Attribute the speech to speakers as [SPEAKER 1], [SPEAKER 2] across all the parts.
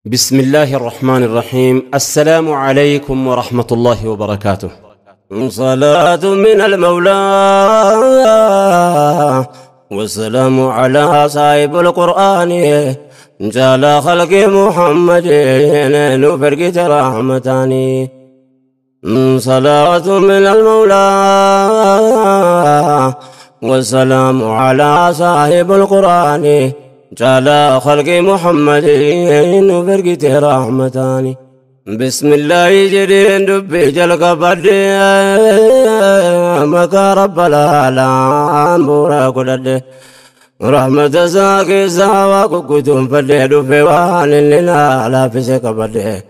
[SPEAKER 1] بسم الله الرحمن الرحيم. السلام عليكم ورحمة الله وبركاته. صلاة من المولى والسلام على صاحب القرآن جعل خلق محمد نفرقت رحمتاني. صلاة من المولى والسلام على صاحب القرآن جعل خلق محمد نفرقت رحمتاني. بسم الله جرين دبي جلق بدي مكا رب العالم بورا كدد رحمة ساكي ساوا كتم فدي دفي وان لنا لا فسك بدي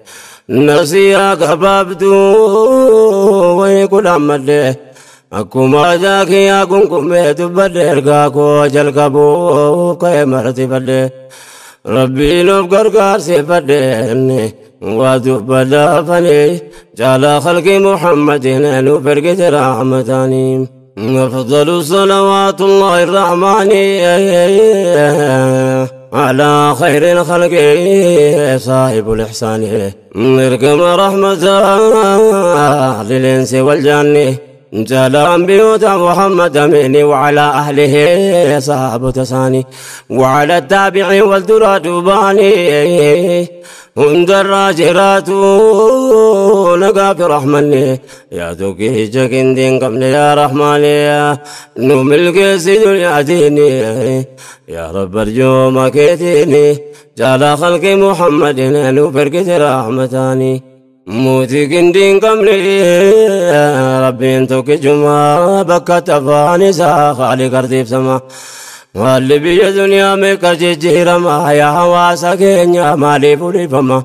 [SPEAKER 1] نسيا كبابتو ويكل أمدي أكما جاكي أكون تبدي رقاكو جلق بو كيمرتي بدي ربي نبقر قارسي بدي وتبدا فني جعل خلق محمد نفرقت رحمتاني. أفضل صلوات الله الرحمن على خير الخلق صاحب الإحسان اركم رحمة للإنس والجن جعل بيوت محمد مني وعلى أهله صاحب تساني وعلى التابع والدرات باني هند الراجرات لقى في رحمني يا توكي جاكين دين قبل يا رحمن يا نوم الكيس دنيا ديني يا رب ارجو ما كيتيني جعل خلق محمد نفرقت رحمتاني. موتي كندين قبل ربي انتوك جمع بكت فاني خالق ارضي بسما واللي بيا دنيا ميكا جيجيرما يا حواسا كينيا مالي بولي فما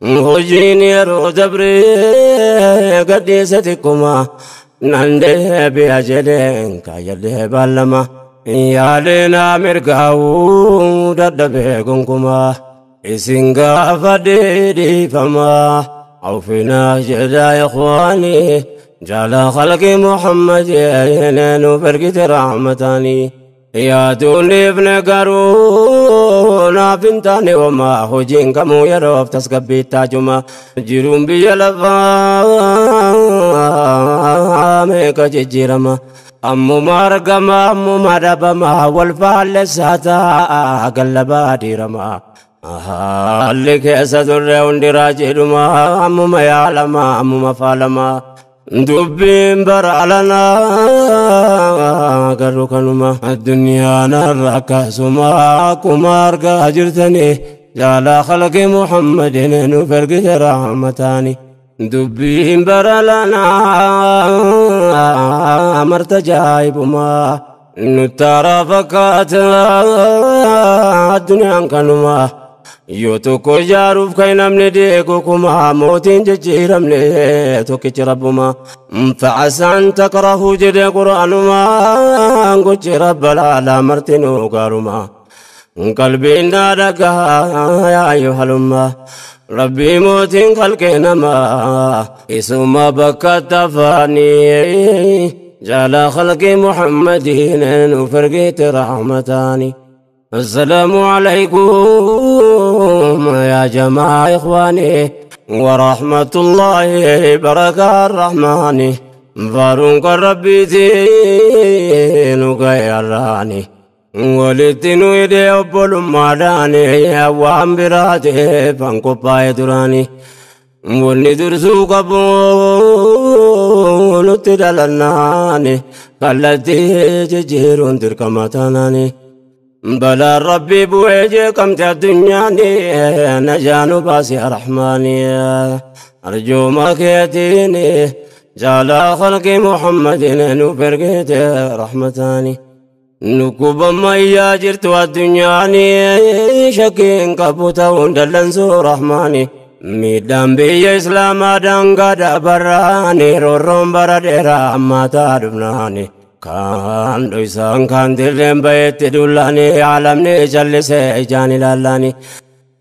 [SPEAKER 1] خجيني رو دبري قديستكما نندي بيا جدين كايلي بالما يا لنا مرقاو ددبي كنكما إسنقا فديدي فما عوفنا جدا يا إخواني جعل خلق محمد نفرقت رحمتاني. يا دوني ابن قارون فنتاني وما خجين كمو يروف تسقبي تاجما جيرون بيلفا ميكا جيرما أمو مارقما أمو مدبما والفال ساتا قلبا ديرما اللي كيسا دري وندراجي أمو ما يعلما أمو ما فالما دبين برعلنا قرقنما الدنيا نرك سما كمار قاجرتني جعل خلق محمد نفرق رحمتاني. دبين برعلنا مرت جايب ما نترى فكات الدنيا كنما يوتوكو جاروف كاين من ديكوكما موتين ججيرم لي توكي ربما فعسى أن تكرهوا جد قرآن ما قج رب العالى مرتنو قارما قلبي نادك يا أيها الأمة ربي موتين خلقنا ما اسم بكت فاني جعل خلق محمد وفرقت رحمتاني. السلام عليكم يا جماعة إخواني ورحمة الله بركة الرحمن فارونك ربي تينك يا راني ولتنو يدي أبول ماداني وام براتي فانكو باي دراني وندرسو قبول تدلناني قلتي ججيرون تركمتاناني بلا ربي بوجه كم الدنيا نجان باسي رحماني أرجو ما كيتيني جعل خلق محمد نفرقت رحمتاني. نكوب ما ياجرت الدنيا شكين كبوتا وندلنسو رحماني ميدان بي إسلام دانغا براني رورم بردera ما تادبناني كان دويسان كان دلين بيت دولاني عالمني جلسي جاني لالاني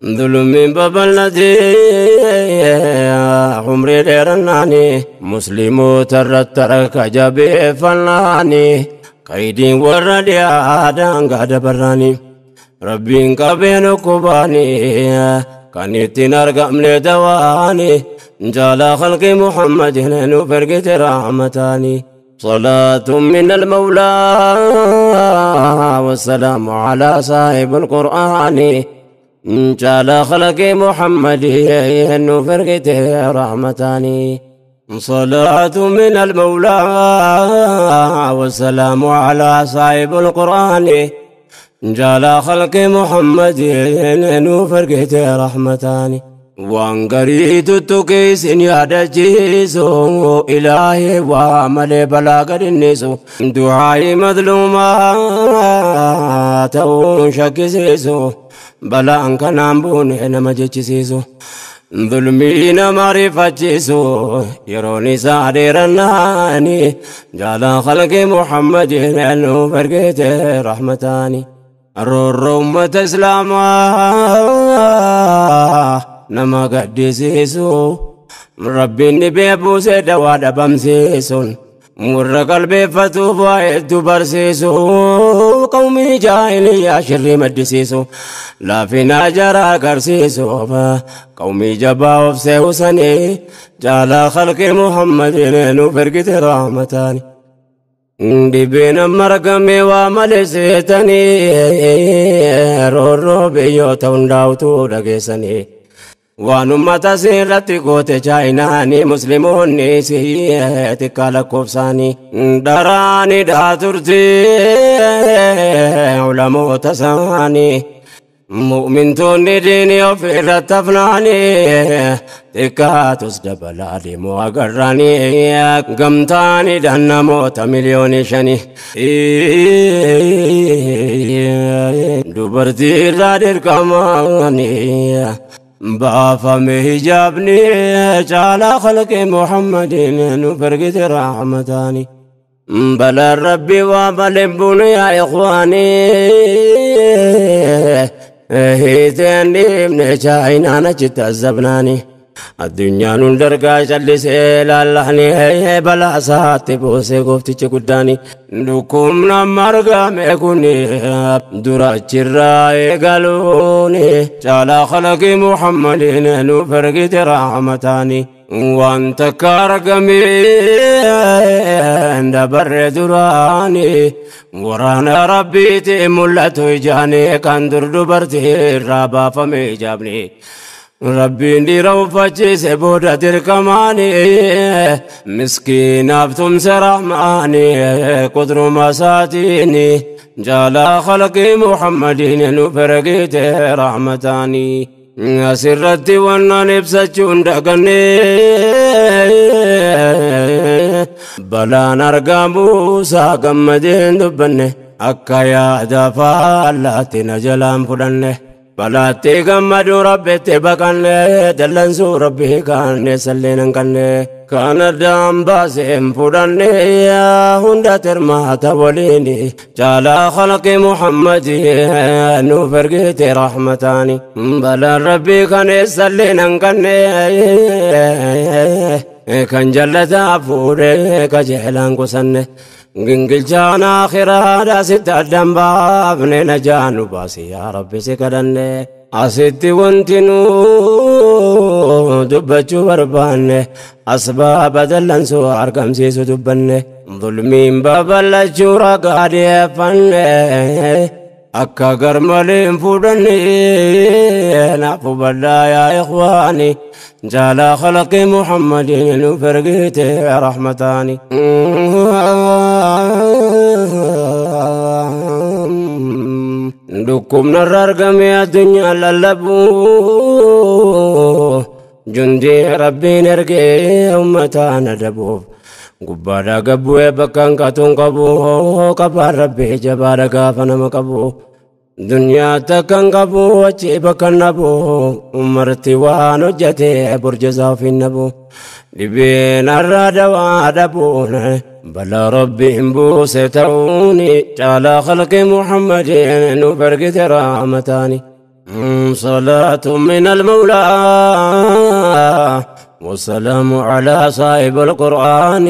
[SPEAKER 1] ظلمين ببلدي عمري ديرناني مسلمو ترترك جبي فناني قيدين وردي آدان قاد براني ربين قبين كوباني. Kan ittiin argamne dawaani jaalaa khalqi Muhammadin nuuf ergite rahmataani. صلاة من المولى والسلام على صاحب القرآن جعل خلق محمد نفرقته رحمتاني. صلاة من المولى والسلام على صاحب القرآن جعل خلق محمد نفرقته رحمتاني. وانقريت التكيس يا إلهي وعمل بلاغ النسو دعائي مظلومات شكسيسو بلا أنك نامبون نما جيسيسو ظلمين معرفتيسو يروني سعديرناني جعل خلق محمد فرقته رحمتاني. الرور أمة إسلاما nama gaddisiisu rabbiin dhibee buusee dawaa dhabamsiisuun warra qalbeeffatuuf waa hedduu barsiisu qawmii jaahiliyyaa shirrii maddisiisu laafina jara agarsiisuuf qawmii jabaa of seewsanii jaalaa khalqi Muhammadin nuuf ergite rahmataani. Dhibeen amma argame waa malee seetanii roorroo biyyoota hundaa'utu dhageessanii. Waan ummata sirratti goote chaayinaanii musliimoonni xiqqaa lakkoofsaanii daraanii dhaa turte ulamoota isaanii mu'mintoonni diinii of irratti hafnaanii xiqqaatus dabalaa deemuu agarraanii gamtaanii dhaan namoota 5,000,000 dubartii irraa dirqamaanii baafame hijaabni caalaa khalqi Muhammadin nuuf ergite rahmataani. Balaa rabbi waa malee buune yaa ikhwaanii hiiteen dhiibne chaayinaan achitti azabnaani. Addunyaan hundargaa callisee laallahni balaa isaatti buusee gooftichi guddaani. Dhukkubni amma argame kuni dura achirraa eegaluuni caalaa khalqi Muhammadin nuuf ergite rahmataani. Waan takka argame dabarre duraani waraana rabbiiti mul'atu ijaani kan dur dubartii irraa baafame hijaabni. Rabbiin dhiira uffachiise booda dirqamaani miskiinaaf tumse rahmaani qudruma isaatiini jaalaa khalqi Muhammadin nuuf ergite rahmataani. Asirratti wannan ibsachuun daganne balaan argamuusaa gammadeen dubbanne akka yaada faallaatti na jalaan fudhanne. Balaatti gammaduu rabbitti baqanne dallansuu rabbii kaanne salleen hin qabne kan addaan baaseen fudhanne hunda tirmaata waliin jaalaa khalqi Muhammadin nuuf ergite rahmataani. Balaan rabbii kan salleen hin qabne kan jallataa fuudhee qajeelaan qusanne gingilchaan akhiraadha sitti addaan baafne najaa nu baasi yaa rabbi si kadhanne. Asitti wanti nu dubbachuu barbaanne asbaaba dallansuu argamsiisu dubbanne zulmiin babal'achuu ragaa dhiyeeffanne akka garmalee hin fudhanne naaf hubadhaa yaa ikhwaani jaalaa khalqi Muhammadin nuuf ergite rahmataani. Dhukkubni irra argame addunyaa lallabu jundii rabbiin ergee uummataan adabuuf gubbaadhaa gabbu'ee bakka hanqatuun qabu qabaan rabbii jabaadha gaafa nama qabu dunyaa takka hin qabu achi bakka hin dhabu umarti waan hojjete burjazaa ofiin dhabu dhibeen har'a dawaa dhabuun balaa rabbiin buuse ta'uun caalaa khalqi Muhammadin nuuf ergite rahmataani. صلاة من المولى والسلام على صاحب القرآن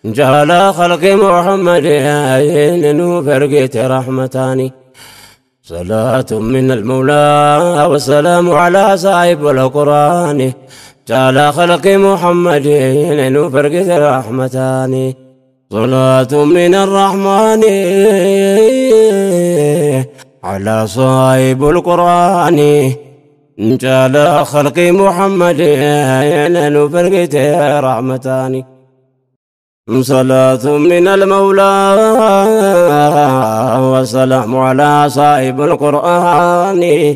[SPEAKER 1] جعل خلق محمد نوفرقت رحمتاني. صلاة من المولى والسلام على صاحب القرآن جعل خلق محمد نفرق رحمتان صلاة من الرحمن على صاحب القرآن جعل خلق محمد نفرق رحمتان صلاة من المولى والسلام على صاحب القرآن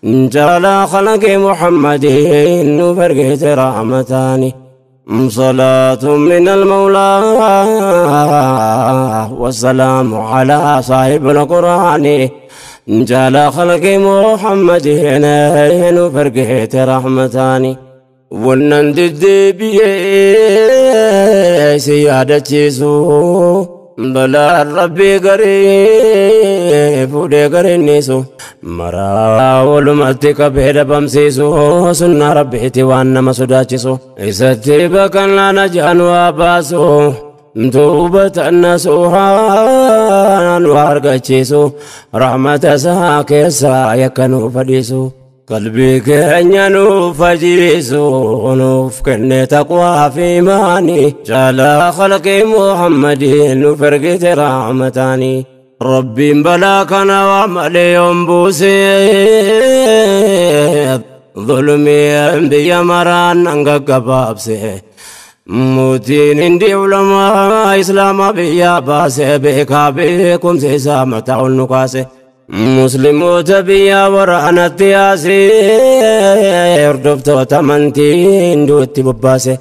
[SPEAKER 1] جعل خلق محمد نفرقت رحمتان صلاة من المولى والسلام على صاحب القرآن جعل خلق محمد نفرقت رحمتان ونندد سيادة بلا ربي قريب ودي قرينيسو مرا ولمتك بيد بمسيسو سنة ربي توانا مسوداتيسو إساتي بكنا نجان واباسو توبة النسوحان وارقاتيسو رحمة ساكسا يكنو فديسو قلبي كأنيانو فجيسو نوف كن تقوى في ماني جعل خلق محمد نفرقت رحمتاني ربي بلاكنا وعملي بوسي ظلمي بيا مران انقا بابسي موتين اندي علماء اسلام بيا باسي بكا بكم سيسا متعون نقاسي مسلموت بيا ورانا التياسي اردفتو تمنتين دوتي بباسي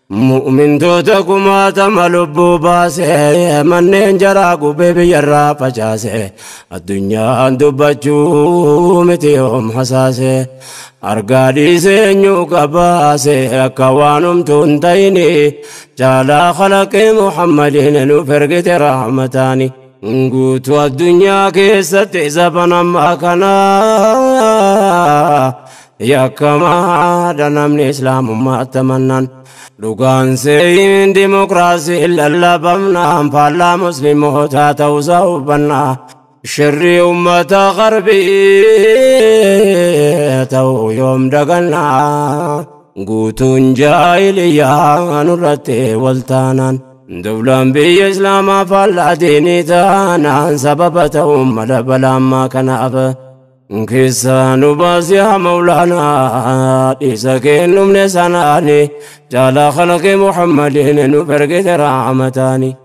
[SPEAKER 1] مؤمن توتكما تملبو باسي منين جراكو بيبي الرافة جاسي الدنيا اندبتشو متيهم حساسي أرقادي سنيو كباسي أكوانم تنتيني جالا خلق محمد نفرقت رحمتاني guutuu addunyaa keessatti zaban ammaa kana yakkamaadha namni islaamummaa tamannaan dhugaan seeyin dimokiraasii lallabamnaan faallaa muslimootaa ta'uusaa hubannaa shirrii ummata qarbii ta'uu yoom dagannaa guutuun jaahiliyyaa nurratti waltaanaan دولان بي إسلاما فلا ديني تانا سبب تهم ملبلا ما كان أبا كيسان باس يا مولانا إذا كن من سناني جعل خلق محمد نفرق رحمتاني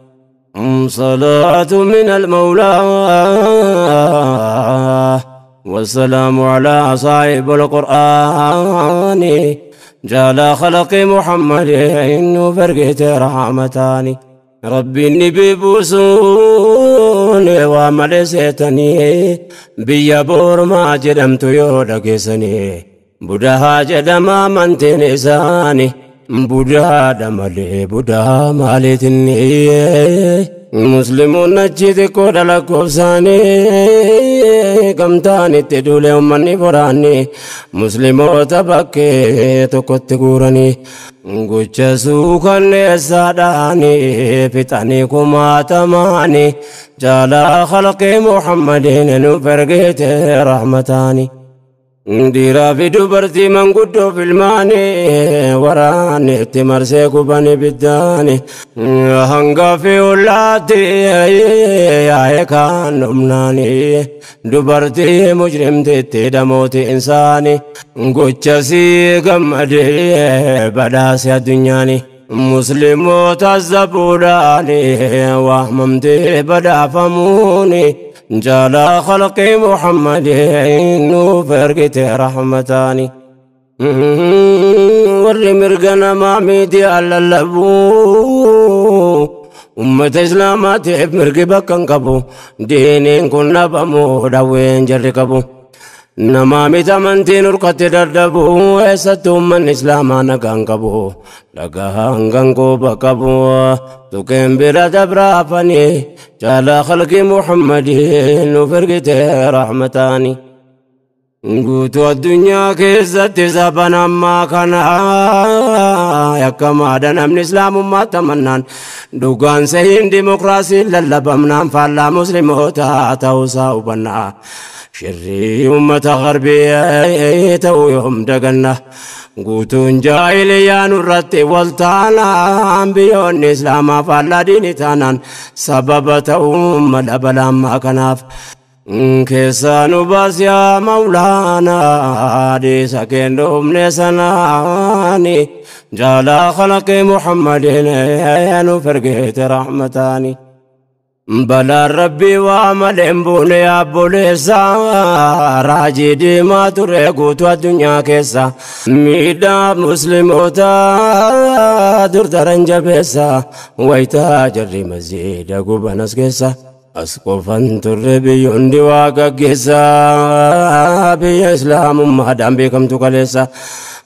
[SPEAKER 1] صلاة من المولى والسلام على صاحب القرآن جعل خلق محمد نفرقت رحمتاني ربي النبي بوسون وملستني بيا بورما جدمت يودكسني بدها جدما منتني ساني بدها دملي بدها مالتني مسلمون نجد كود لكوساني gamtaan itti duule ummanni boraanni musliimoota bakkee tokkotti guuranii gocha suukanneessaadhaani fixanii kumaatamaani jaalaa khalqii muhammadiin nuuf ergite rahmataani dhiiraa fi dubartii manguddoo filmaanii waraanni itti marsee guban ibiddaani hanga fi ollaatti yaa'ee kaan dhumnaani dubartii mujrimtitti dhamooti insaani gocha sii gammadee badhaase addunyaani musliimoota zabuudhaani waamamtee badhaafamuuni جالا خلق محمد نفرقت رحمتاني ور مرقنا ما ميدي على اللبو أمة إسلامات مرقبا كنكبو دينين كنا بمو دوين جركبو نمامي تمنتين رقت دردبو إساتو من إسلاما نغانكبو لغانغانكو بكبو تكين برا دبرافني جالا خلق محمد نفرقت رحمتاني Guutuu addunyaa keessatti saban ammaa kana yakkamaadha namni islaamummaa tamannaan dhugaan sahiin dimokiraasiin lallabamnaan faallaa musliimoota ta'uusaa hubannaa shirrii uummata garbii ta'uu yoom daganna guutuun jaahiliyyaa nurratti wal taanaan biyyoonni islaamaa faallaa diinii taanaan sababa ta'uu mala balaa kanaaf keessaa nu baas yaa Mawlaanaa dhiisa kennuufne sanaani jaalaa khalaqii Muhammadin nu fergeete rahmataani. Balaan rabbii waa malee hin buune yaabboleessa raajii diimaa ture guutuu addunyaa keessa miidhaa musliimoota dur daran jabeessa wayitaa jarri masjiida gubanas keessa. As qofan turre biyyoonni waa gaggeessa biyya islaamummaadhaan beekamtu kaleessa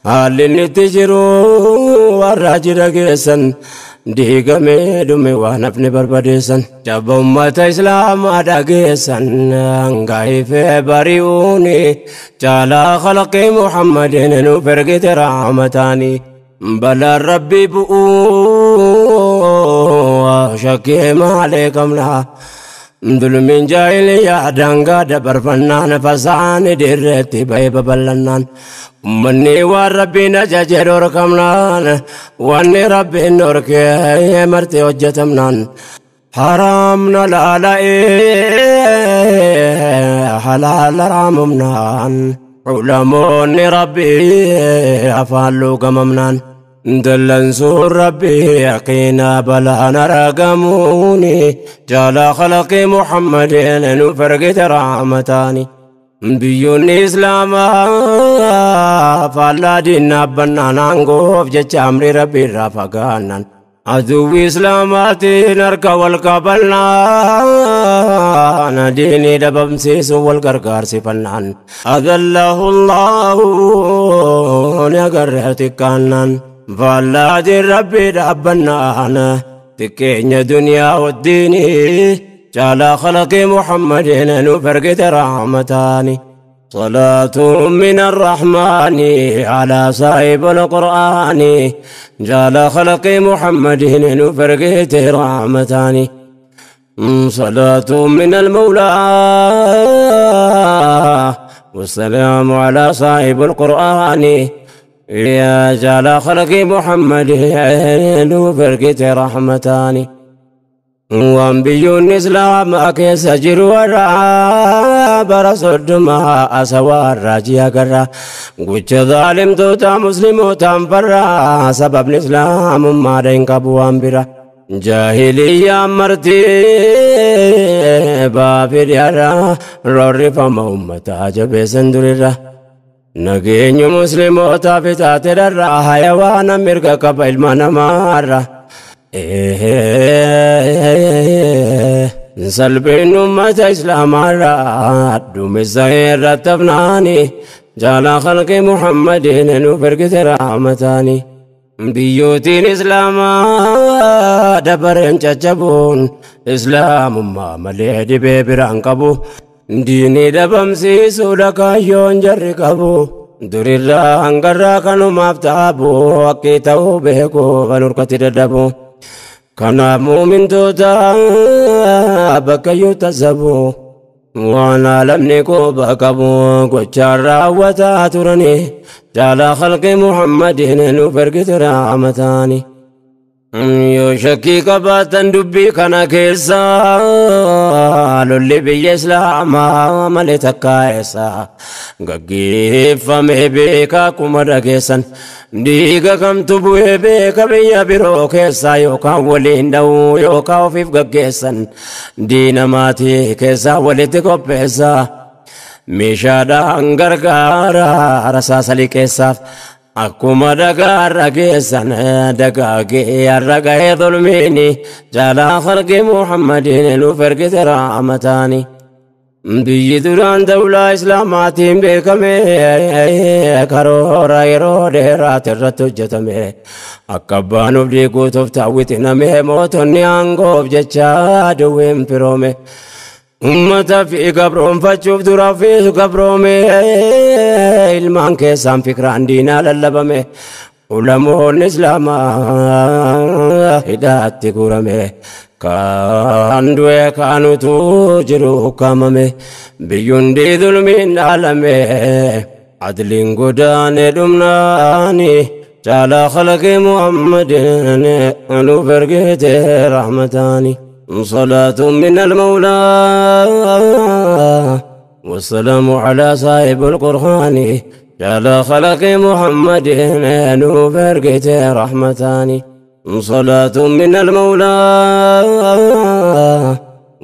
[SPEAKER 1] haalli inni itti jiru warra jira geessan diigamee dhume waan hafne barbadeessan jabba ummata islaamaa dhageessan hangaifee bari'uuni jaalaa khalaqii Muhammadin nuuf ergite rahmataani. Balaan rabbii bu'uu shakkii maalee qabna. Dulmiin jaahiliyyaa daangaa dabarfannaan fasaani dirreetti ba'ee babal'annaan ummanni waan rabbiin ajaje dhorkamnaan wanni rabbiin dhorkee martee hojjetamnaan haraamna laala'ee halaala raamumnaan ulamoonni rabbii afaan luugamamnaan dallansuun rabbii yaqiinaa balaan argamuuni jaalaa khalaqii Muhammadin nuuf ergite rahmataani. Biyyoonni islaamaa faallaa diinaa bannaan aangoof jecha amrii rabbii irraa fagaannaan aduwwi islaamaatiin harka wal qabannaan diinii dhabamsiisuun wal gargaarsifannaan adallahu Allahu ni agarree xiqqaannaan faallaatiin rabbii dhaabbannaan xiqqeenya duniyaa wajjiinii jaalaa khalaqii Muhammadin nuuf ergite rahmataani. صلاة من الرحمن على صاحب القرآن جال خلق محمد نفرقت رحمتان صلاة من المولى والسلام على صاحب القرآن يا جال خلق محمد نفرقت رحمتان. Waan biyyoonni islaamaa keessa jiru warra bara soddomaa asawaa raajii agarra gocha zaalimtoota muslimootaan farra sababni islaamummaadha hin qabu waan bira jaahiliyyaan marti baafidhiyaadha roorrifama uummataa jabeessan durirra nageenyu muslimootaaf itaate dharra hayawaana mirga qaba ilma namaarra. Salpheen uummata islaamaarraa duumessa irratti hafnaani jaalaa khalqii Muhammadin nuuf ergite rahmataani. Biyyootiin islaamaa dabareen caccabuun islaamummaa malee dhibee biraan qabu diinii dhabamsiisuudha kaayyoon jarri qabu. Durirraa hangarraa kanumaaf taabu haqqii ta'uu beeku kan harkatti dadhabu. Kanaaf muumintoota bakkayyuu tasabu waan alamni quba qabu gochaan raawwataa turani jaalaa khalqii Muhammadin nuuf ergite rahmataani. Yoo shakkii qabaatan dubbii kana keessa lolli biyya islaamaa malee takkaa eessa gaggeeffame beekaa akkuma dhageessan dhiiga kamtu bu'ee beeka biyya biroo keessaa yookaan waliin dha'uu yookaan ofiif gaggeessan diina maatii keessaa walitti qopheessa meeshaadhaan gargaara rasaasa liqeessaaf. Akkuma dhagaarra geessan dagaagee har'a gahee zulmiini jaalaa khalqii Muhammadin nuuf ergite rahmataani. Biyyi duraan dawlaa islaamaatiin beekame karoora yeroo dheeraati irratti hojjetame akka abbaan of diiguutuuf taawwitiname mootonni aangoof jecha duwween firoome. Ummata fi gabroonfachuuf dura fi gabroome ilmaan keessaan fikraan diinaa lallabame ulamoonni islaamaa hidhaatti guurame kaan du'e kaanutu jiru ukkaamame biyyundi dhulmiin dhaalame adliin godaane dhumnaani caalaa khalaqi Muhammadin nuuf ergite rahmataani. صلاة من المولى والسلام على صاحب القرآن على خلق محمد نوفرقت رحمتان. صلاة من المولى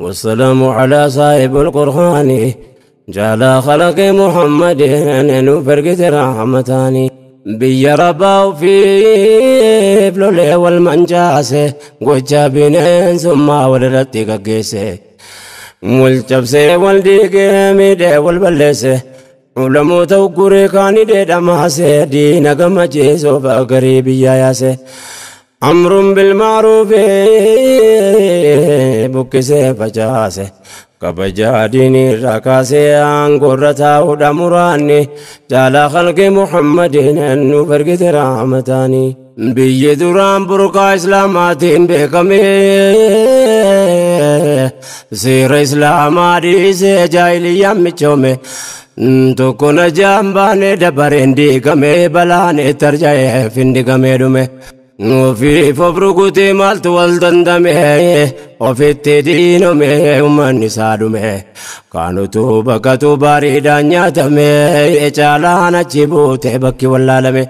[SPEAKER 1] والسلام على صاحب القرآن على خلق محمد نوفرقت رحمتان. Biyya rabbaa ofiif lolee wal mancaase gocha bineensummaa walirratti gaggeesse wal cabsee wal diigee miidhee wal balleesse ulamoota ugguree kaanii dheedhamaase diina gammachiisuuf garii biyyaa yaase amruun bilmaaruufi buqqisee facaase kabajaa diinii irraa kaasee aangoorra taa'uudha muraanni caalaa khalqi Muhammadin nuuf ergite rahmataani. Biyyi duraan burqaa islaamaatiin beekame seera islaamaa dhiisee jaahiliyyaan michoome tokko najaan baane dabareen diigame balaan itti arja'ee findigamee dhume. Ofiif of rukutee maaltu wal dandame ofitti diinome uummanni isaa dhume kaanutu bakkatu bareedaan nyaatame caalaan achi buute bakki wallaalame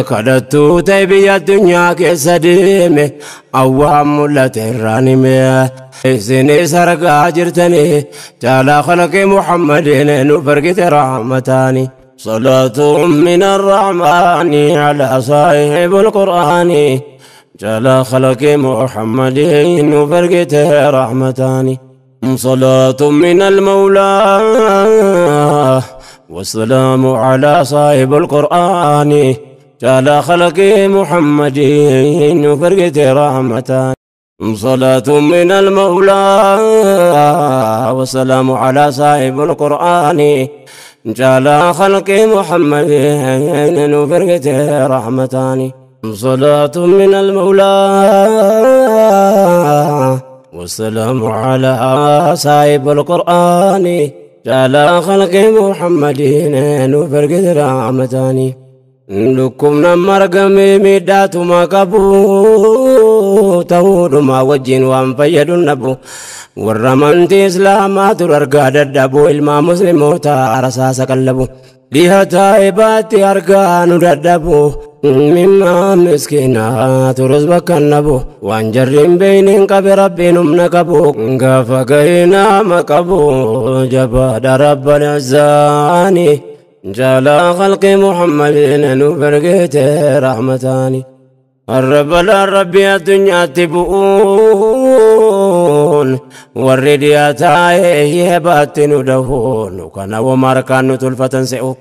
[SPEAKER 1] kadhattuu ta'e biyya addunyaa keessa deeme awwaan mul'ate irraan hime isinis argaa jirtanii caalaa khalaqi Muhammadin nuuf ergite rahmataani. صلاة من الرحمن على صاحب القرآن جل خلق محمد وفرقته رحمتان. صلاة من المولى والسلام على صاحب القرآن جل خلق محمد وفرقته رحمتان. صلاة من المولى والسلام على صاحب القرآن جعل خلق محمد وفرقته رحمتان. صلاة من المولى والسلام على صاحب القرآن جعل خلق محمد وفرقته رحمتان. لكم نمرقمي ميدات ما قبو تهود ما وجين وان فيد النبو والرمانتي إسلاما ترقى ددبو ilmaa musliimoota rasaasa qallabu dhiha taa'ibaatti argaa nu dadhabu mimmaa miskiinaa turus bakka nabu waan jarri hin beeyniin qabe rabbiin humna qabu gaafa gahee nama qabu jabaadha rabbal izzaani jaalaa khalqi Muhammadin nu ergite rahmataani. الرب ربي الدنيا تبؤون والردياتا يباتن دهون كان وماركان تلفتن سئو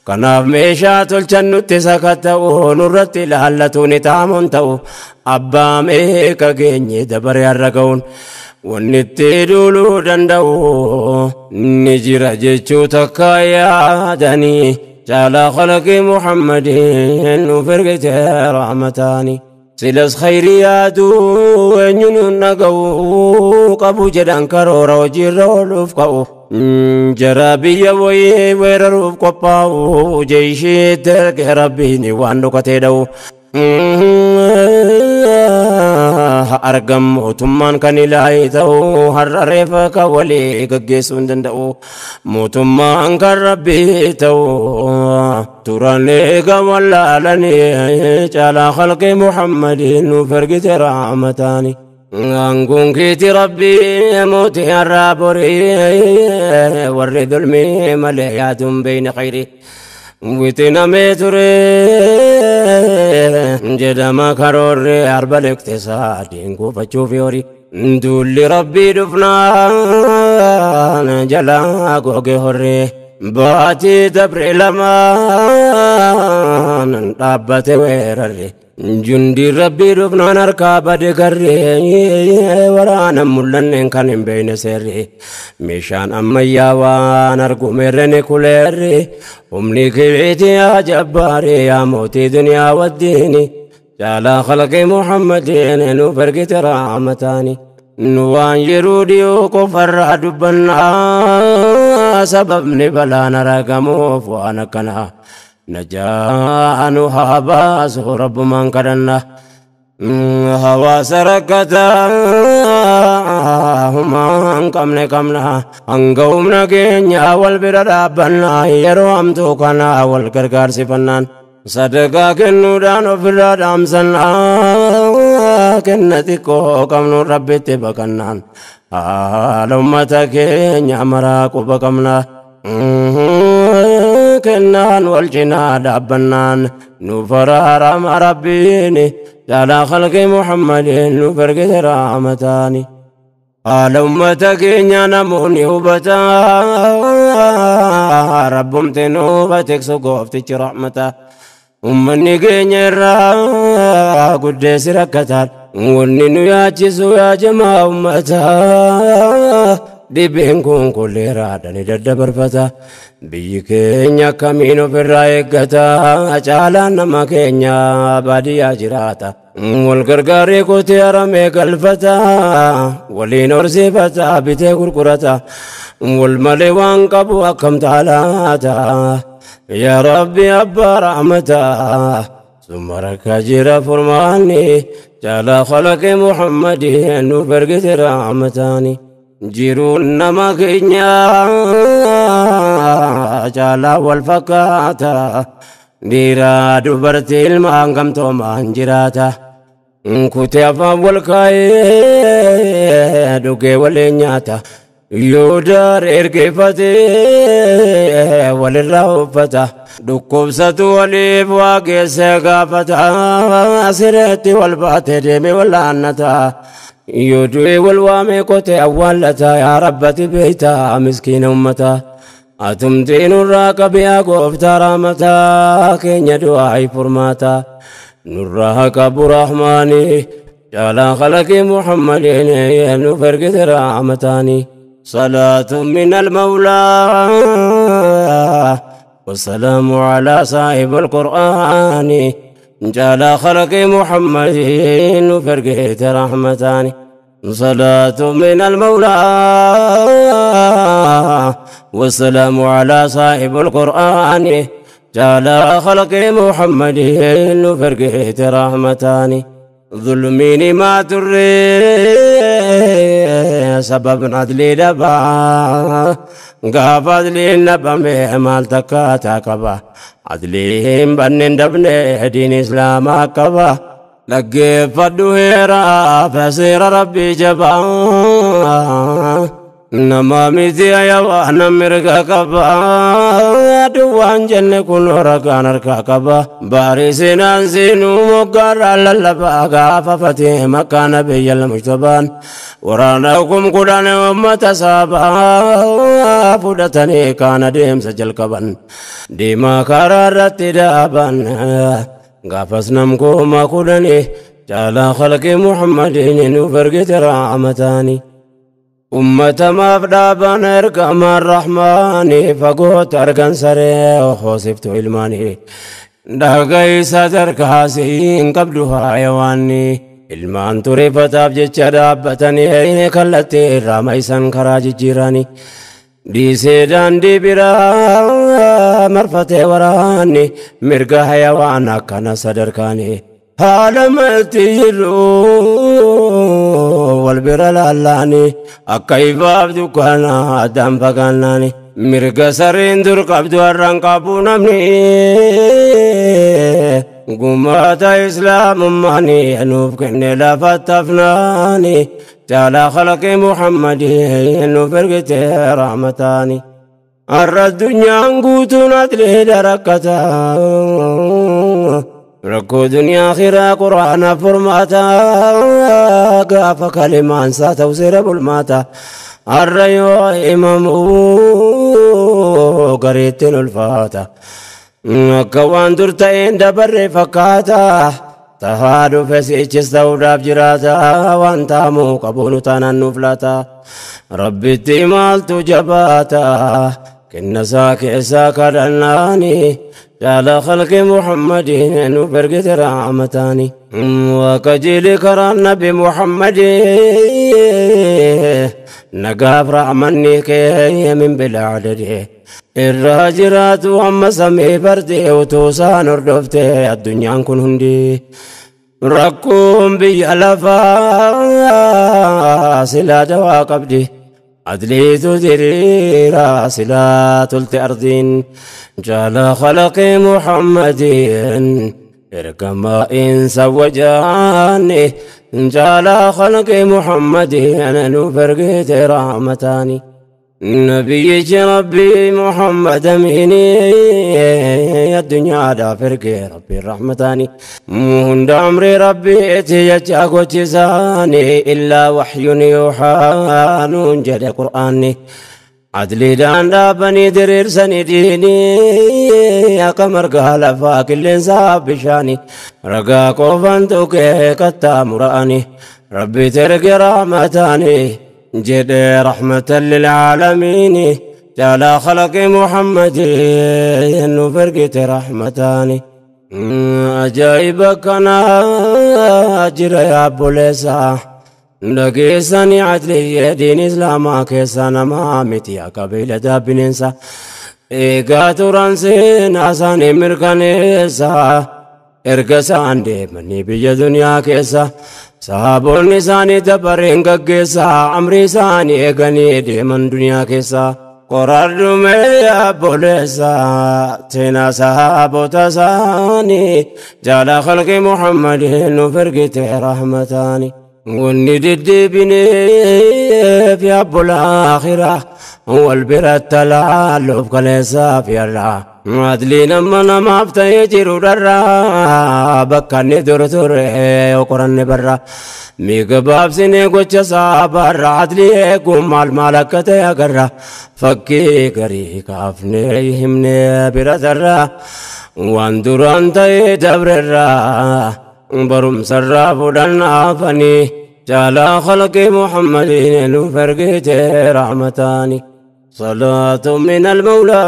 [SPEAKER 1] كان ميشا تلچن تسكتو نرت لالتون تامون تو أبا ميكا جيني دبر يرقون wanni duuluu danda'u ni jira jechuu takka yaadanii caalaa khalaqi Muhammadin nuuf ergite rahmataani. Silas khayrii yaaduu eenyuun dhaga'uu qabu jedhan karoora hojiirra ooluuf ka'u. Jara biyya wayii weeraruuf qophaa'u jeeshiitti erge rabbiin waan dhokatee dha'u. Argam mootummaan kan ilaahi ta'u har'a reefa kan walii gaggeessuu hin danda'u mootummaan kan rabbii ta'u turan eega wallaalanii caalaa khalqi Muhammadin nuuf ergite rahmataani. Aangoon keeti rabbii mootii har'aa borii warri dulmii malee yaaduun beeyne khayrii. Witinamee ture jedhama karoorri arba liqtisaadiin kuufachuuf horii duulli rabbii dhufnaan jalaa goge horree baatii dabre lamaan dhaabbate weerarre Jundi rabbii dhufnaan harkaa bade garree waraana mul'anneen kan hin beekne seerri meeshaan ammayyaa waan argumerreni kuleerri humni kibiiti yaa jabbaari yaa mootii duniyaa waddiini caalaa khalqii Muhammadiin nuuf ergite rahmataani. Nu waan yeroo dhiyoo qofarraa dubbannaa sababni balaan argamuuf waan akkanaa. Najaa nu haa baasu rabbumaan kadhanna. Hawaasa rakkataa humaa hin qabne qabna hanga humna keenya wal bira dhaabbannaa yeroo hamtuu kana wal gargaarsifannaan sadaqaa kennuudhaan ofirraa dhaamsannaa kenna xiqqoo qabnu rabbitti baqannaan haala ummata keenya maraa quba qabna. Kennaan wal cinaa dhaabbannaan nuuf araarama rabbiin caalaa khalqii Muhammadiin nuuf ergite rahmataani. Haala ummata keenya namoonni hubataa rabbumti nuuf tiksu gooftichi rahmata. Ummanni keenya irraa guddeessi rakkataan wanni nu yaachisu yaa jamaa ummataa. Dhibeen kun koleeraadhaan daddabarfata. Biyyi keenya akkamiin ofirraa eeggata. Caalaan nama keenya baadiyyaa jiraata. Wal gargaaree qotee haramee galfata. Waliin horsiifata bitee gurgurata. Wal malee waan qabu akkam taalaata. Yaa Rabbi abbaa rahmataa. Summa rakkaa jira furmaanni. Caalaa khalaqee Muhammadin nuuf ergite rahmataani. Jiruun nama keenya caalaa wal fakkaata. Dhiiraa dubartii ilmaan gamtoomaan jiraata. Kutee afaan wal kaa'ee dhugee waliin nyaata. Yoo daar ergeeffatee walirraa uffata. Dhukkubsatu waliif waa geessee gaafata. Sireetti wal baatee deemee wallaannata. Yoo du'e wal waamee qotee awwaallata yaa rabbati beeyta miskiina ummata. Atumtii nurraa qabiyaa gooftaa rahmataa keenya du'aa furmaata. Nurraa qabu rahmaani caalaa khalaqii Muhammadiin nuuf ergite rahmataani. صلاة من المولى والسلام على صاحب القرآن جعل خلق محمد فرقت رحمتان. صلاة من المولى والسلام على صاحب القرآن جعل خلق محمد فرقت رحمتان. ظلمين ما تري سبب عدلي دبا قاف عدلي نبا مال تكاتا قبا عدلي بنن دبني دين إسلام قبا لقي فدوهيرا فسير ربي جبا نما ميتي يا وانا مرقا قبا دوان جنة كن رقا نرقا قبا بارسين انزينو مقر للبا قافا فتي مكان نبي المجتبان ورانا كم قدان أمة سابا فدتني كان ديم سجل قبن ديما قرارت دابا قافس نمكو ما قدني جعل خلق محمد نفرقت رحمتاني. أمة ما فدابان ارقام الرحمن فقوت أرقان سري وخوصفت علماني دقاي ساتر كاسين قبلها حيواني ilmaan tureeffataaf jecha dhaabbatanii kallattii irraa maisan karaa jijjiiranii dhiisee daandii biraa marfatee waraanni mirga hayawaan akkana sadarkaanii haala malti jiru wal bira laallaanii akka ifaaf dukkaana addaan fagaannaani mirga sareen dur qabdu har'aan qabu namni gumaata islaamummaanii nuuf kenne lafatti hafnaani caalaa khalaqii Muhammadii nuuf ergite rahmataani. Har'a addunyaan guutuun atleedha rakkata rakkoo duniyaa akhiraa quraana furmaata gaafa kalimaan isaa ta'u seera bulmaata. Har'a yoo himamu gareettiin ulfaata. Akka waan dur ta'een dabarre fakkaata. Tahaa dhufe sichis ta'uudhaaf jiraata waan taamuu qabuunu taanaan nuuf laata. Rabbitti maaltu jabaata kennasaa keessaa kadhannaani jaala khalqi Muhammadiin nuuf ergite rahmataani. Waaqajiili karaa Nabi Muhammadii nagaaf rahmanni kee min bilaa adadee. Irraa jiraatu amma samii bardee utuu isaan hordofte addunyaan kun hundi. Rakkoon biyya lafaa silaa dawaa qabdi. Adliitu diriira silaa tolte ardiin. Jaala khalaqi Muhammadiin ergamaa insa wajaanni. Jaala khalaqi Muhammadiin nuuf ergite rahmataani. نبي ربي محمد أميني الدنيا دا فرقي ربي الرحمتاني مهند عمري ربي اتيجاكو تزاني إلا وحي يوحى ننجد القرآن عدلي دان دابني درير سنديني يا قمر قال فاك الإنسان بشاني رقا قوفان توكي كتامراني ربي ترقي رحمتاني جد رحمة للعالمين جعل خلق محمد فرقة رحمتاني أجايبك أنا أجر يا أبو ليسا لقيساني عدلي دين إسلاما كيسانا ما متي قبيلة دابننسا إيقاتوران سيناساني مركانيسا ergasaan deemanii biyya duniyaa keessa sahaabonni isaanii dabareen gaggeessaa amrii isaanii eeganii deeman duniyaa keessa qoradhumee obboleessa seenaa sahaabota isaanii jaala khalqi Muhammadiin nuuf ergite rahmataani. Wanni deddeebineef yaabbola akhiraa wal biratti laalluuf kaleessaaf yarraa. Adliin amma namaaf ta'ee jiru dharraa bakka inni dur ture yoo qoranne barra miiga baabsinee gocha saabaarra adlii eeguun maal maal akka ta'e agarra fakkii garii kaafnee himnee bira tarra waan duraan ta'ee dabrerraa barumsarraa fudhannaafanii jaalaa khalqi Muhammadiin nuuf ergite rahmataani. صلاة من المولى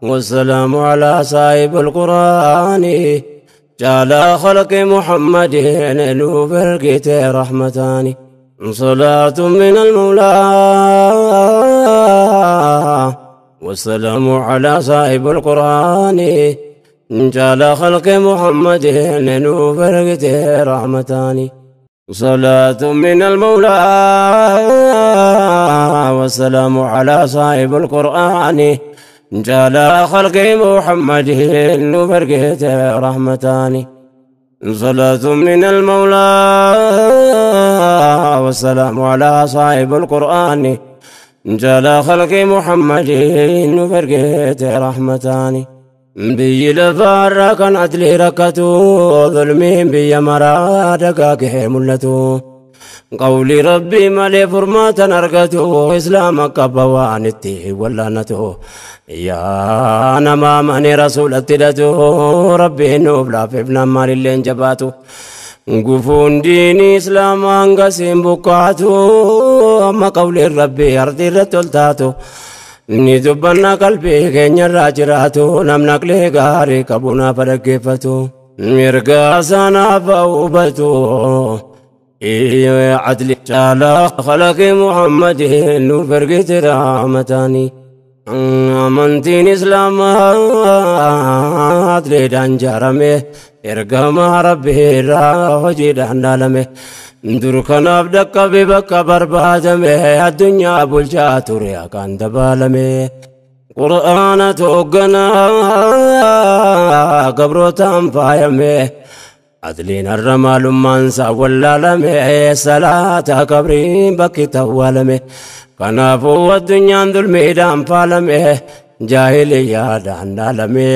[SPEAKER 1] والسلام على صاحب القرآن جعل خلق محمد نوفرقت رحمتان صلاة من المولى والسلام على صاحب القرآن جعل خلق محمد نوفرقت رحمتان صلاة من المولى والسلام على صاحب القرآن جعل خلق محمد نفرقت رحمتان صلاة من المولى والسلام على صاحب القرآن جعل خلق محمد نفرقت رحمتان biyyi lafaarra kan adli rakkatu zulmiin biyya maraa dagaagee mul'atu qawli rabbii malee furmaatan argatu islaama qaba waan itti wallaanatu yaa nama amane rasuulatti hidhatu rabbiin nuuf laafeef namaan illeen jabaatu gufuun diinii islaamaa hangasiin buqqaatu amma qawliin rabbii ardii irratti ol taatu ni dubbanna qalbii keenyarraa jiraatu namni aqlee gaarii qabu naaf dhaggeeffatu mirga sanaaf hubatu adli caalaa khalaqi Muhammadiin nuuf ergite rahmataani amantiin islaamaa adliidhaan jaarame ergama rabbii irraa hojiidhaan dhaalame dur kanaaf dhaqqabe bakka barbaadame addunyaa bulchaa ture akkaan dabaalame qur'aana toogganaa gabrootaan faayame adliin har'a maalummaan isaa wallaalame salaata qabriin bakki tawwaalame kanaafuu addunyaan dulmiidhaan faalame jaahiliyyaadhaan dhaalame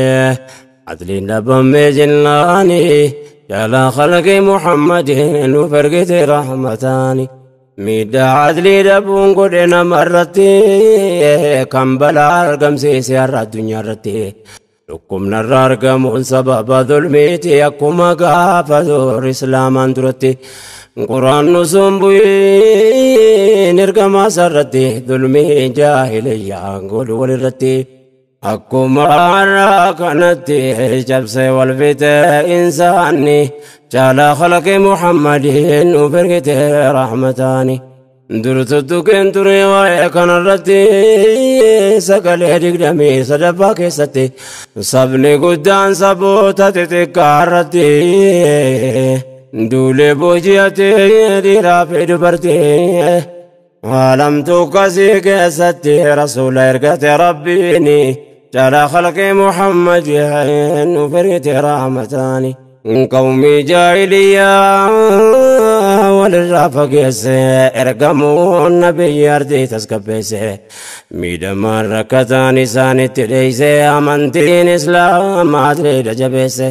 [SPEAKER 1] adliin dhabame jennaani جعل خلق محمد نفرقت رحمتاني ميدا عدلي دبون قدنا مرتي كم بلا أرقم سيسي الدنيا رتي Dhukkubni irraa argamuun sababa dhulmiiti akkuma gaafa dur islaamaan duratti. Quraannu sun bu'iin ergamaa sarratti dhulmii jaahiliyyaan godhu walirratti. Akkuma har'a kanatti cabsee wal fixe insaanni caalaa khalaqi Muhammadiin nuuf ergite rahmataani. Durtuttuqeen ture waa'ee kanarratti sagalee 23ffaa keessatti sabni guddaan saboota xixiqqaa irratti duulee booji'atee dhiiraa fi dubartii. Alamtu kasii keessatti rasuula ergate rabbiini caalaa khalqi Muhammadiin nuuf ergite rahmataani. Qawmii jaahiliyyaa walirraa fageesse ergamuun nabiyyi ardii tasgabbeesse miidhamaan rakkataan isaanitti dheeyse amantiin islaamaa adliidha jabeesse.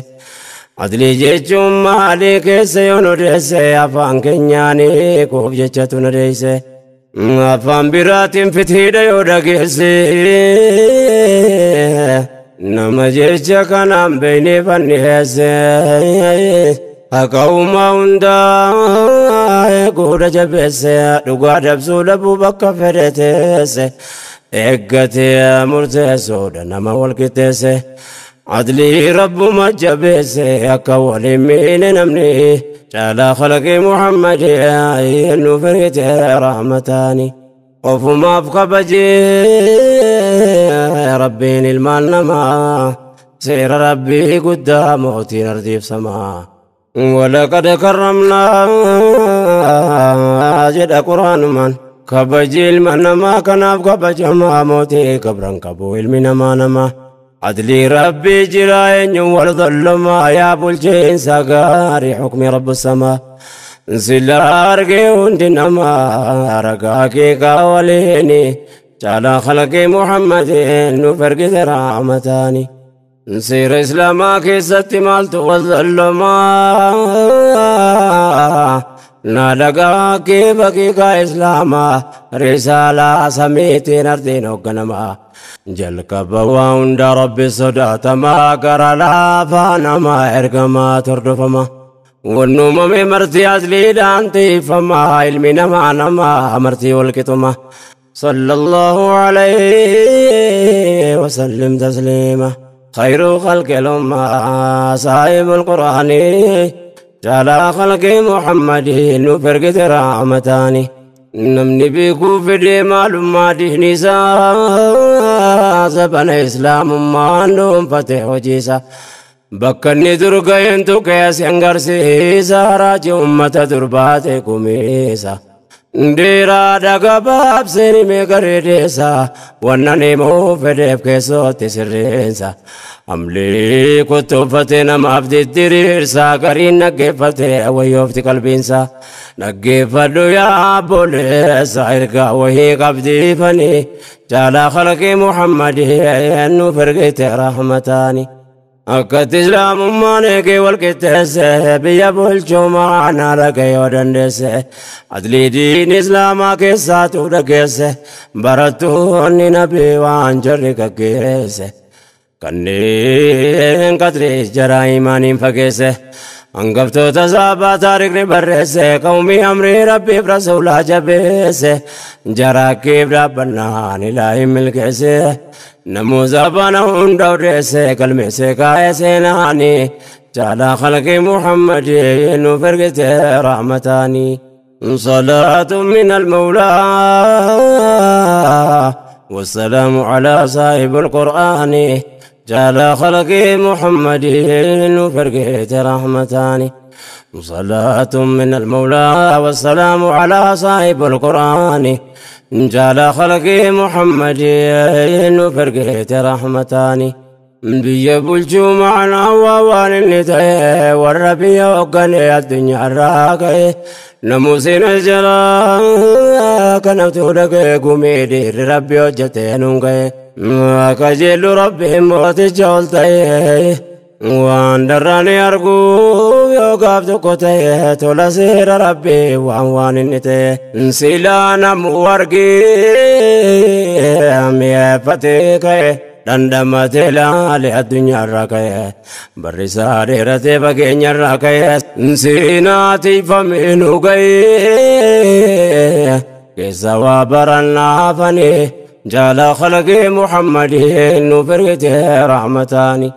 [SPEAKER 1] Adlii jechuun maalii keessa yoo nu deesse afaan keenyaanii kuuf jechatu nu deesse. Afaan biraatiin fitiidha yoo dhageesse nama jecha kanaan beeynee fanniheesse. Haqa uumaa hundaa eeguudha jabeesse dhugaa dabsuu dhabuu bakka fedhe teesse eeggatee murteessuudha nama wal qixxeesse. Adlii rabbuma jabeesse akka waliin miine namni caalaa khalaqi Muhammadii nuuf ergite rahmataani. Ofumaaf kabajee rabbiin ilmaan namaa seera rabbii guddaa mootiin ardiif samaa. ولقد كرمنا جد قرآن من كبجي المنما كناف كبجما موتي كبرن كبو المنما نما عدلي ربي جراين والظلما يا بلجين سقاري حكم رب السماء سلارقي وندنما رقاكي قاوليني جعل خلقي محمد نفرق رحمتاني. سير إسلاما كيست مالت والظلما نالقا كيف إسلاما رسالة سميتي نردين وقنما جلك بواند ربي صداتما قرى لافانما إرقما تردفما والنوم مرتي أزلي دانتي فما علمنا ما نما مرتي والكتما. صلى الله عليه وسلم تسليما. خير خلق الأمة صاحب القرآن جعل خلق محمد نفرق رحمتاني. نمني بيكو في معلومة دينيسا زبن إسلام ما عندهم فتح وجيسا بكني درقين تكيس ينقرسيسا راجي أمة درباتي كميسا Dira dagabab seni me garedesa wanna mo fedef keso tisirrensa amli kutufate nama abdi dirirsa garin nagefate wayofti qalbinsa nagefadhu ya bolesa irga wahi qabdi fani jala khalqi muhammadin nu fergete rahmatani. Akkat islaamummaan eegee wal qixxeesse biyya bulchuu maanaa dhagayoo dandeesse adlii diin islaamaa keessaatu dhageesse barattoonni nabii waan jarri gaggeesse kanneen qadrii jaraa imaaniin fageesse hangaftoota saabaa taarikni barreesse qawmii amrii rabbiif rasuulaa jabeesse jaraakkiif dhaabbannaan ilaahin milkeesse. نموذج بنا دورس كلمة سكاي سناني جعل خلق محمد فرقة رحمتاني. صلاة من المولى والسلام على صاحب القرآن جعل خلق محمد فرقة رحمتاني. صلاة من المولى والسلام على صاحب القرآن جعل خلق محمد فرقة رحمتاني. بيا bulchuu macnaa waan inni ta'e warra biyya hoogganee addunyaa irraa ka'e namuusin jalaa kanatu dhaga'e gumii dhiirri rabbi hojjetee nuun ga'e akka jeellu rabbiin mooticha ol ta'e waan darraani arguu yoo gaaf tokko ta'e tola seera rabbii waan inni ta'e silaa namu argee mi'eeffatee ka'e. Dhandhamatee laale addunyaarraa ka'e barri isaa dheeratee fageenyarraa ka'e seenaa tiifamee nu ga'e keessa waa barannaafanii jaala khalaqee Muhammadin nu firgite rahmataani.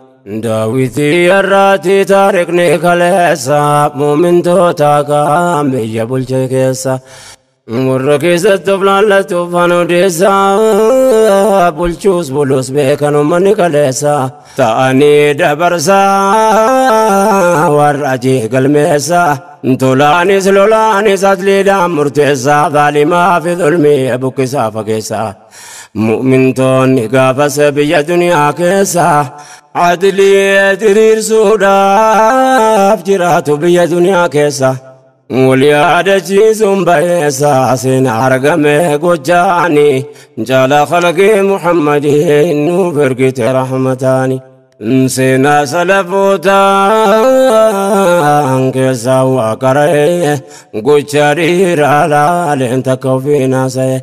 [SPEAKER 1] Daawitii irraatti taarikni kaleessa muumintoota kaan biyya bulche keessa. Warra keessatti of laallatuuf odeessa bulchuus bulus beekan uummanni kaleessa ta'anii dabarsaa warra ajii galmeessa tolaanis lolaanis atliidhaan murteessaa zaalimaa fi zulmii buqqisaa fageessa mu'mintoonni gaafas biyya duniyaa keessa adlii diriirsuudhaaf jiraatu biyya duniyaa keessa. Waliyaadachiisuun bayeessa seenaa argame gochaani jaala khalaqee Muhammadiin nuuf ergite rahmataani. Seenaa salafootaan keessaa waa qara'e gocha dhiiraa laaleen takka ofii naasa'e.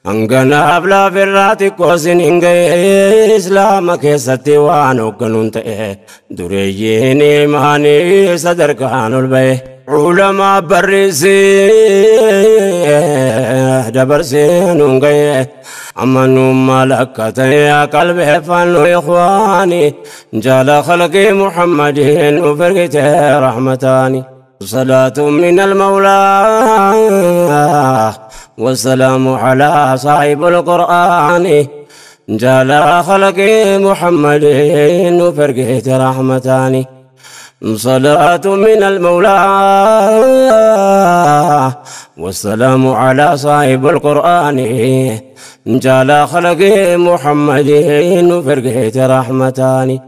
[SPEAKER 1] Hanganaaf laafirraa xiqqoo sin hin ga'e Islaama keessatti waan hoogganuun ta'e dureeyyiin imaanii sadarkaan ol ba'e. Ulamaa barreessee dabarsee nuun ga'e amanummaa lakka ta'e qalbeeffannu ikhwaani jaala khalqii Muhammadiin nuuf ergite rahmataani. صلاة من المولى والسلام على صاحب القرآن جال خلق محمد وفرقه رحمتان. صلاة من المولى والسلام على صاحب القرآن جال خلق محمد وفرقه رحمتان.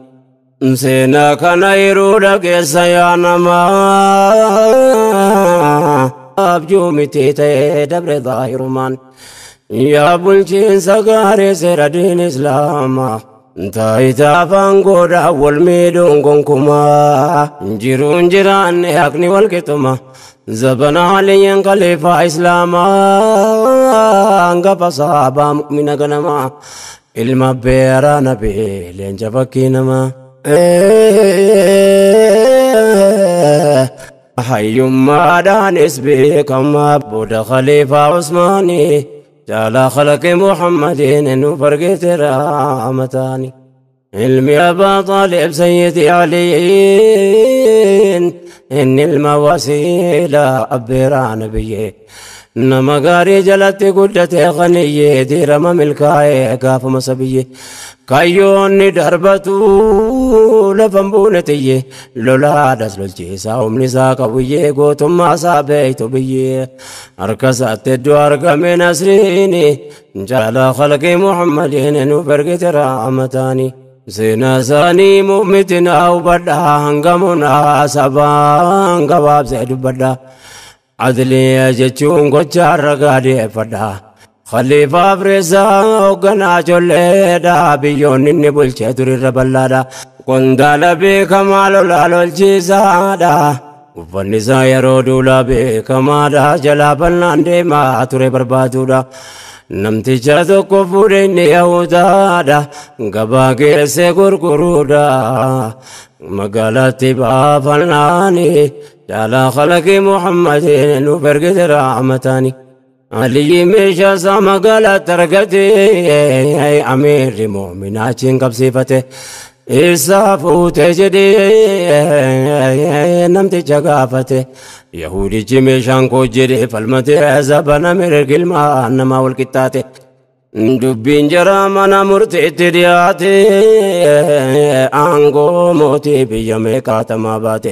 [SPEAKER 1] Seenaa kana yeroo dhageessa yaa namaa abjuu miti ta'ee dabre zaahirumaan yaa bulchiinsa gaarii seera diin islaamaa taayitaa afaan godhaa wal miidhuun gonkumaa jiruun jiraanne haqni wal qixxuma zabana aliyyan khaliifaa islaamaa hangafa sahabaa mu'mina ganamaa ilma beeraa nabii leenca fakkii namaa. Hayyummaadhaanis beekamaa booda khaliifaa Usmaanii jaala khalaqi Muhammadiin nuuf argite rahmataani. Ilmi Abaa Xaalib Sayyidi Aliin inni ilma wasiilaa abbeeraa nabiyyee. Nama gaarii jalatti guddatee qaniyyee diirama milkaa'ee gaafuma sabiyyee. Kayyoonni darbatu lafan buune tiyyee lolaadhas lolchiisaa humni isaa qabuyyee gootummaa isaa beektu biyyee. Harka isaatti iddoo argame nasriini jaala khalqii Muhammadiin nuuf ergite rahmataani. Seenaa isaanii mu'mitinaa hubadhaa hangamunaa sabaan gabaabsee dubbadhaa. Adliya jechuun gocha ragaa dhiyeeffadha. Khaliifaa Afreessaa hoogganaa ijoolleedha. Biyyoonni inni bulchee turirra bal'aadha. Qondaala beekamaa lolaa lolchiisaadha. Uffanni isaa yeroo duulaa beekamaadha. Jalaa bal'aan deemaa ture barbaaduudha. Namticha tokko fuudhee inni Yahudaadha. Gabaa geessee gurguruudha. Magaalaatti baafannaani. Jaala khalaqii Muhammadin nuuf ergite rahmataani. Aliyyi meeshaa isaa magaalaatti argate amiirri mu'minaa achiin qabsiifate. Isaa fuute jedhee namticha gaafate. Yahudichi meeshaan koo jedhee falmate zabana mirga ilmaa namaa wal qixxaate. Dubbiin jara mana murtiitti dhiyaate aangoo mootii biyya meeqaatamaa baate.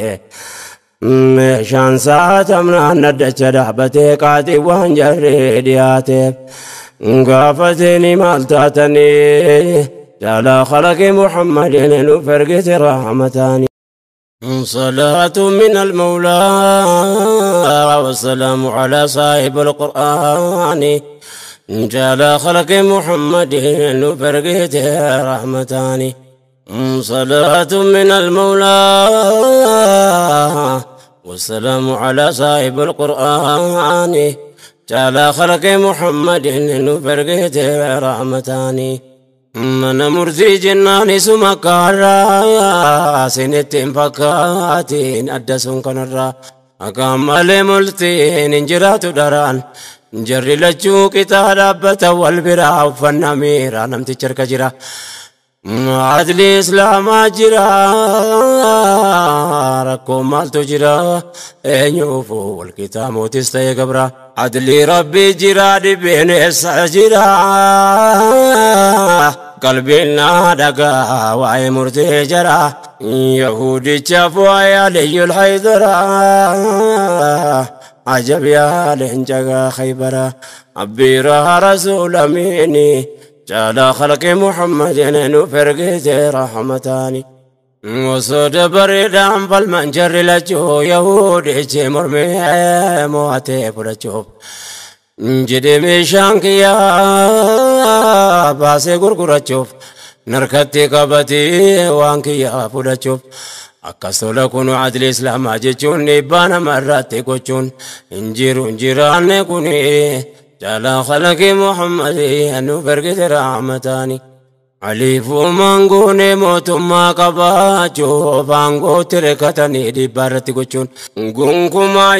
[SPEAKER 1] Meeshaan saatamnaan addacha dhaabbatee qaaxii waan jarree dhiyaateef gaafatanii maal taatanii jaala khalaqi Muhammadin nuuf ergite rahmataani. صلاة من المولى والسلام على صاحب القرآن جال خلق محمد وفرقته رحمتان. صلاة من المولى والسلام على صاحب القرآن جال خلق محمد وفرقته رحمتان. Mana murtii jennaan isuma kaarraa sinitti hin fakkaatiin adda sun kanarraa akka malee murtiin hin jiraatu daraan jarri lachuu qixaa dhaabbata wal biraa uffannaa miiraa namtichi harka jira. Adli islaamaa jira rakkoo maaltu jira eenyuufu wal qixaa mootis ta'e gabra. Adli rabbii jira dhibeen eessa jira qalbiin naa dhagaa waa'ee murtee jara yahudichaaf waa'ee aliyyul haydara ajab yaa leenca khaybara abbiiraa rasuula miini جعل خلق محمد نفرقت رحمتاني وصد بريدان فالمنجر لجو يهودي مرمي مواتي فلجو جدي ميشانك يا باسي غرغرچوف نركتي قبتي وانك يا فلجوف akkastola kunu adli islaamaa jechuun dhiibbaa namarratti gochuun hin jiru hin jiraanne kuni جعل خلق محمد نفرقت رحمتاني علي فومانغوني موتما قباچو فانغو تركتني دبارتي gochuun gonkumaa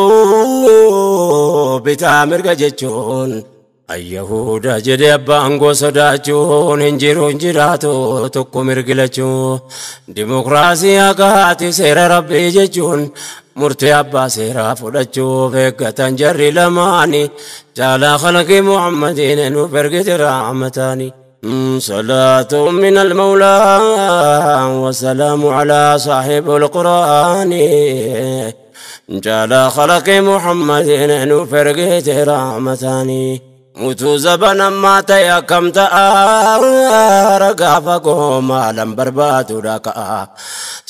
[SPEAKER 1] yaadamuu bitaa mirga jechuun ayyahuda jedhe abbaan goo sodaachuun hin jiru hin jiraatu tokko mirgilachuu dimokiraasii haqaati seera rabbii jechuun murtee abbaa seeraa fudhachuuf eeggatan jarri lamaani jaalaa khalqi muhammadiin nuuf ergite rahmataani. صلاة من المولى والسلام على صاحب القرآن جعل خلق محمد نفرقت رحمتاني utuu zabana ammaa ta'e akkam ta'a ragaa fagoo maalan barbaadudha ka'a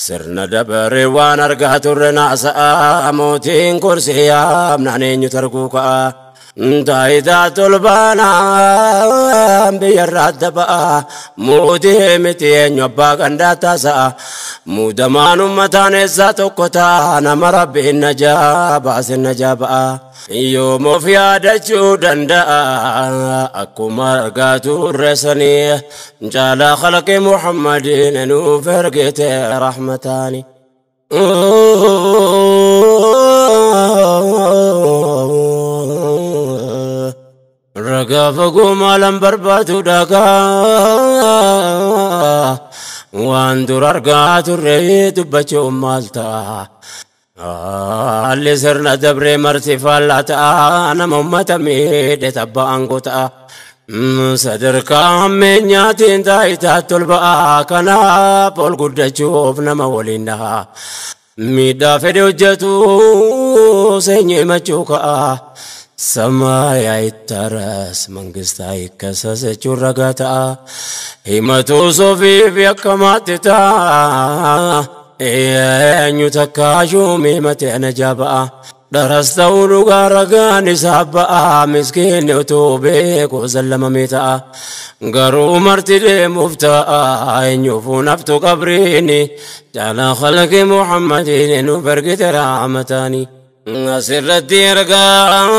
[SPEAKER 1] sirna dabaree waan argaa turre naasa'a mootiin kursii yaamnaan eenyu targuu ka'a taayitaa tolbaanaa biyyarraa adda ba'a mootii miti eenyu abbaa gandaa taasa'a muudamaan ummataan eessaa tokko ta'a nama rabbiin najaa baasin najaa ba'a. Yoom of yaadachuu danda'a akkuma argaa turre sanii jaalaa khalqi Muhammadiin nuuf ergite rahmataani. Ragaa fagoo maalan barbaadu dhagaa waan dur argaa turre dubbachuun maal ta'a. Haalli sirna dabree marti faallaa ta'a nama uummata miidhe tabba aangoo ta'a. Sadarkaa hammeenyaatiin taayitaatti ol ba'a kanaaf ol guddachuuf nama waliin dhaha. Miidhaa fedhe hojjetu seenyee himachuu ka'a. ሰማይ አይታረስ መንግስት አይከሰስ jechuun ragaa ta'a. Himatu sofiif yakkamaatti ta'a. Eenyu takka shuumii matee najaa ba'a. Dharas ta'uu dhugaa ragaan isaa ba'a. Miskiinni utuu beeku sallamamee ta'a. Garuu marti deemuuf ta'a. Eenyuufuu naftu qabriini. Jaalaa khalqi Muhammadiin nuuf ergite rahmataani. Asirratti ergaan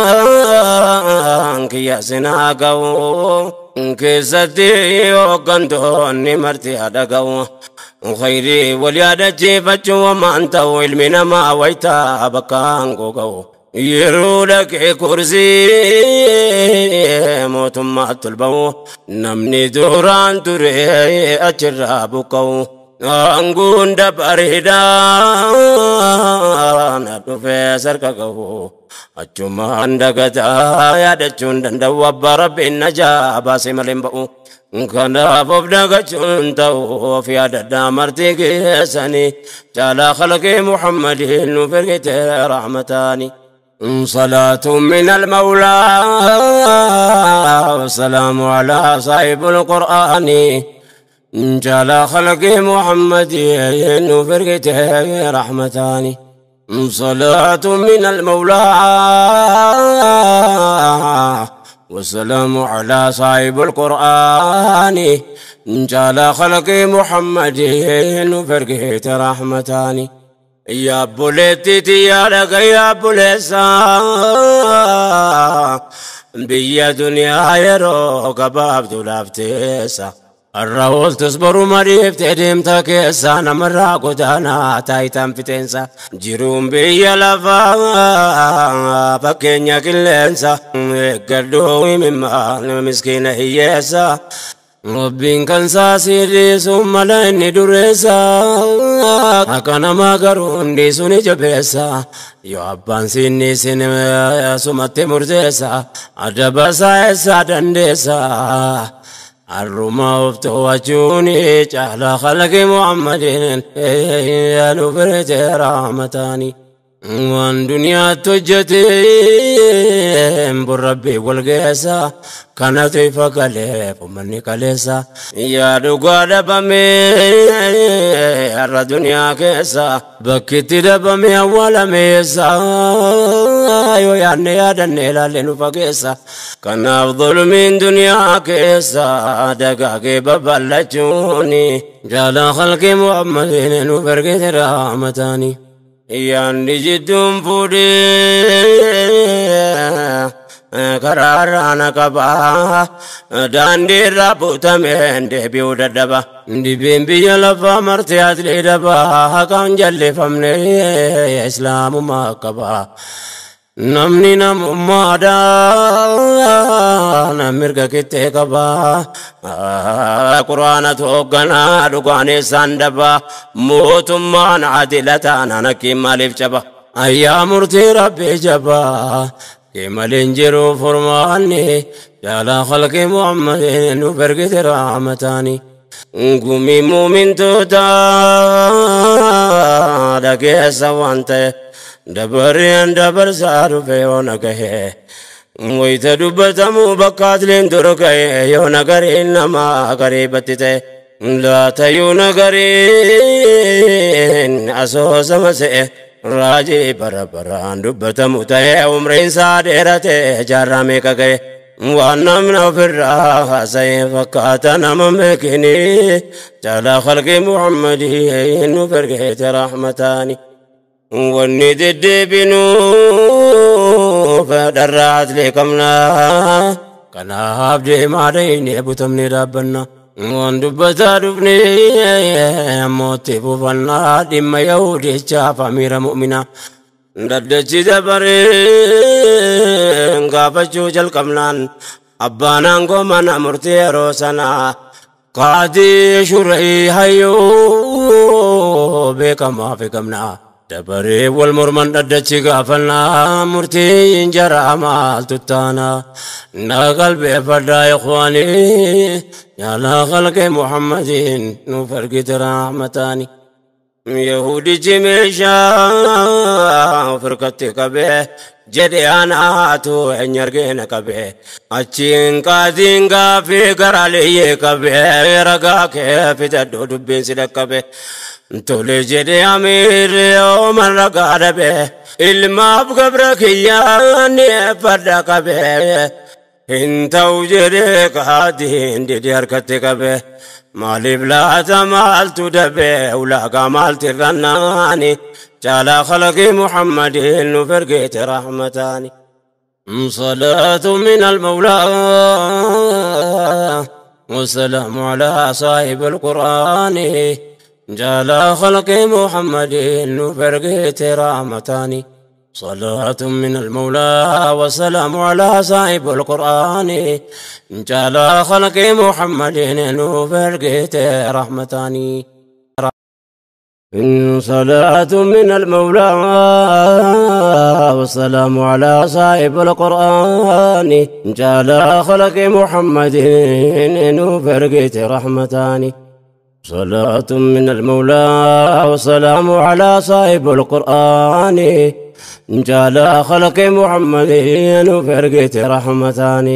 [SPEAKER 1] kiyya sinaa ga'u keessatti hooggantoonni marti haadha ga'u. Khayrii wal yaadachiifachuu waan ta'u ilmi namaa wayitaa bakka aangoo ga'u. Yeroo dhaqee kursii mootummaatti ol ba'u namni duraan ture achirraa buqqa'u. Aangoon dabareedhaan dhufee sarka gahu achumaan dagataa yaadachuun danda'u abbaa rabbiin najaa baasee malee hin ba'u. Kanaaf of dagachuun ta'u of yaadadhaa marti keessanii caalaa khalqii Muhammadiin nuuf ergite rahmataani. صلاة من المولى والسلام على صاحب القرآن جعل خلق محمد فرقته رحمتان. صلاة من المولى والسلام على صاحب القرآن جعل خلق محمد فرقته رحمتان. يا بوليتي يا لك يا بوليسا Biyya duniyaa yeroo gabaabduu laafteessa. Har'a ooltus boru mariiftee deemta keessa namarraa godaanaa taayitaan fixeensa. Jiruun biyya lafaa fakkeenya qilleensa. Eeggadhuu himimmaa miskiina hiyyeessa. Rabbiin kan saasirriisu mala inni dureessa. Akka namaa garuu hundi suni jabeessa. Yoo abbaan siinni isin sumatti murteessa. Adaba isaa eessaa dandeessa. Har'uma of to'achuun caalaa khalqi Muhammadin nu firte rahmataani. Waan duniyaatti hojjeteen burrabbii wal geessa. Kanatu ifa galeef uummanni kaleessa. Yaa dhugaa dhabamee har'a duniyaa keessa. Bakkitti dhabamee awwaalameessa. Yoo yaadne yaadanne ilaalle nu fageessa. Kanaaf dhulumiin duniyaa keessa dagaagee babal'achuuni. Jaalaa khalqi Muhammadin nu ergite rahmataani. Yaanni jidduun fuudhee karaarraa na qaba. Daandii irraa buutameen deebi'uu dadhaba. Dibeen biyya lafaa martee asli daba. Haqaan jallifamne islaamummaa qaba. Namni namummaadhaan mirga kittee qaba. Quraanatu hoogganaa dhugaan isaan daba. Mootummaan adila taanaan akkiin maaliif caba? Ayyaa murtii rabbii jabaa. Keemaleen jiru furmaanni jaalaa khalqi Muhammadin nu ergite rahmataani. Gumii muumintoota dhageessa waan ta'e dabareen dabarsaa dhufe yoo na gahe. Wayita dubbatamu bakka atliin dur gahe yoo nagariin namaa gariibatti ta'e. Laatayyuu nagariin asoosama se'e. Raajii bara baraan dubbatamu ta'e umriin isaa dheerate jaarraa meeqa ga'e. Waan namni ofirraa haasa'e fakkaata nama beekini. Jaalaa khalqi Muhammadii nu ergeete rahmataani. Wanni deddeebinuuf dharraa atlee qabna. Kanaaf deemaa dhayinee butamnee dhaabbanna. Waan dubbataa dhufnee ammoo itti fufannaa dhimma Yahudichaaf amiira mu'minaa. Daddachi dabareen gaafachuu jalqabnaan abbaan aangoo mana murtii yeroo sanaa qaadii shurrii hayyuu beekamaa fi gamnaa. Dabaree wal morman dhaddachi gaafannaa murtiin jaraa maaltu taana. Na qalbeeffadhaa ikhwaanii yaalaa khalqi Muhammadin nuuf ergite rahmataani. Yahudichi meeshaa ofirkatti qabee jedhe anaatu eenyu argeena qabee. Achiin qaatiin gaaffii gara liyyee qabee ragaa kee fitadhu dubbiin si dhaqqabe. Tole jedhe amiirri yooman ragaa dhabe ilmaaf gabra kiyyaan fadha qabe. Hin ta'u jedhe qaatiin didi harkatti qabe. Maaliif laata maaltu dabe ulaagaa maalti irrannaani caalaa khalqi Muhammadin nuuf ergeete rahmataani. صلاة من المولى والسلام على صاحب القرآن جعل خلق محمد نفرقت رحمتان. صلاة من المولى والسلام على صاحب القرآن جعل خلق محمد نفرقت رحمتان. صلاة من المولى والسلام على صاحب القرآن جعل خلق محمد نفرقت رحمتان. صلاة من المولى والسلام على صاحب القرآن جعل خلق محمد نفرقت رحمتان.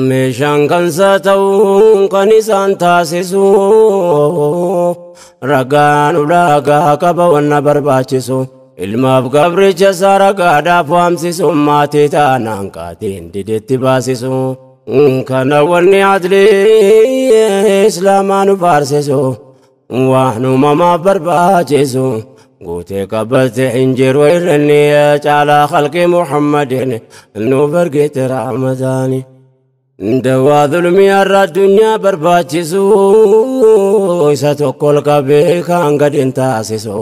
[SPEAKER 1] Meeshaan kan isaa ta'uun kan isaan taasisu ragaan ulaagaa qaba wanna barbaachisu. Ilmaaf gabricha isaa ragaadhaaf waamsisu maatii taanaan qaatiin didetti baasisu. Kana wanni adlii islaamaa nu faarsisu waan uumamaaf barbaachisu. Guutee qabate hin jiru irranni caalaa khalqii Muhammadin nuuf ergite rahmataani. Dawaa zulmii har'a addunyaa barbaachisu isa tokko ol qabee kaan gad hin taasisu.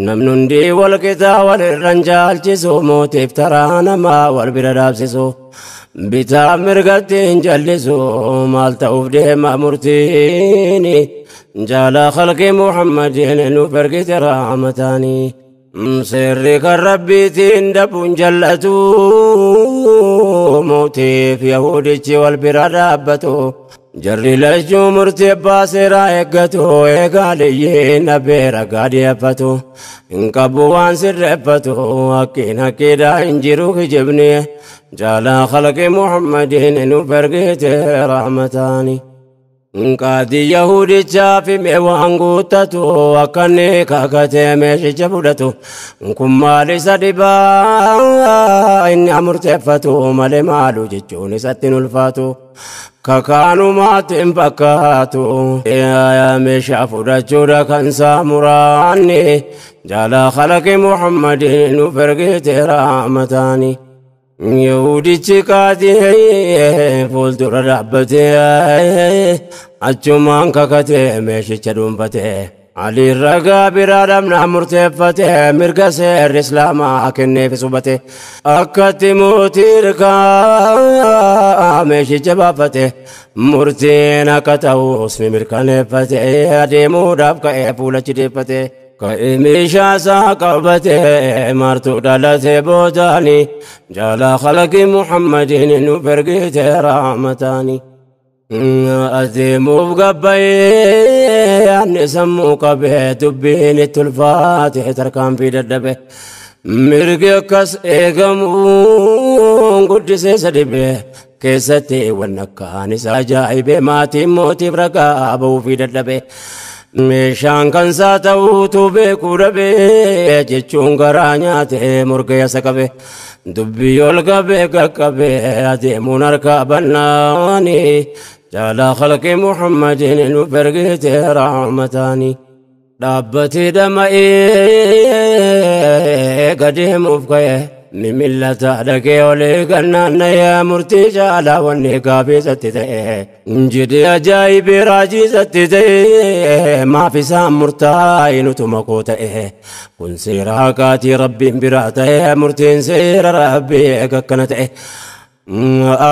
[SPEAKER 1] Namni hundi wal qixaa wal irra hin caalchisu mootiif taraa namaa wal bira dhaabsisu. Bitaa mirgatti hin jallisu maal ta'uuf deema murtiini. Jaalaa khalqii Muhammadin nuuf ergite rahmataani. Seerri kan rabbiitiin dabuun jallatu mootiif yahudichi wal bira dhaabbatu. Jarri lachuu murtii abbaa seeraa eeggatu eegaa liyyiin dhabee ragaa dhiyeeffatu. Hin qabu waan sirreeffatu hakkiin hakkiidhaa hin jiru kijibni. Jaalaa khalqii Muhammadin nuuf ergite rahmataani. Qaadii Yahudichaa fi mee waan guuttatu akka inni kakatee meeshicha fudhatu. Kun maal isa dhibaa inni murteeffatu malee maalu jechuun isatti hin ulfaatu. Kakaanumaatti hin fakkaatu meeshaa fudhachuudha kan saamuraanni. Jaalaa khalaqi Muhammadin nuuf ergite rahmataani. Yahudichi qaadii fuuldura dhaabbatee achumaan kakatee meeshicha dhuunfatee Ali ragaa biraa dhabnaa murteeffatee mirga seerri islaamaa kenneef hubate akkatti mootii hirkaa meeshicha baafate murtiin akka ta'us ni mirkaneeffate adeemuudhaaf ka'ee fuulachi deeffate. Ka'ee meeshaa isaa qabatee martuu dhalatee boodaani jaalaa khalaqii Muhammadin nuuf ergite rahmataani. Adeemuuf gabbayee anni sammuu qabee dubbiin itti ulfaate tarkaanfii dadhabe. Mirgi akkas eegamuun guddisee isa dhibee keessatti wanni akkaan isa ajaa'ibee maatiin mootiif ragaa ba'uufii dadhabe. Meeshaan kan isaa ta'uutu beekuu dhabee jechuun garaa nyaatee morga yasa qabe. Dubbii ol qabee qaqqabee adeemuun harkaa bannaani. Jaalaa khalqii Muhammadin nuuf ergite rahmataani. Dhaabbatee dhama'ee gadeemuuf ka'e. Mimillata dhaqee olee gannaanna'ee murtii caalaa wanni gaafii isatti ta'e. Jedhee ajaa'ibee raajii isatti ta'e maaf isaan murtaa'e nutuma koo ta'e. Kun seera haqaatii rabbiin biraa ta'e murtiin seera rabbii akkana ta'e.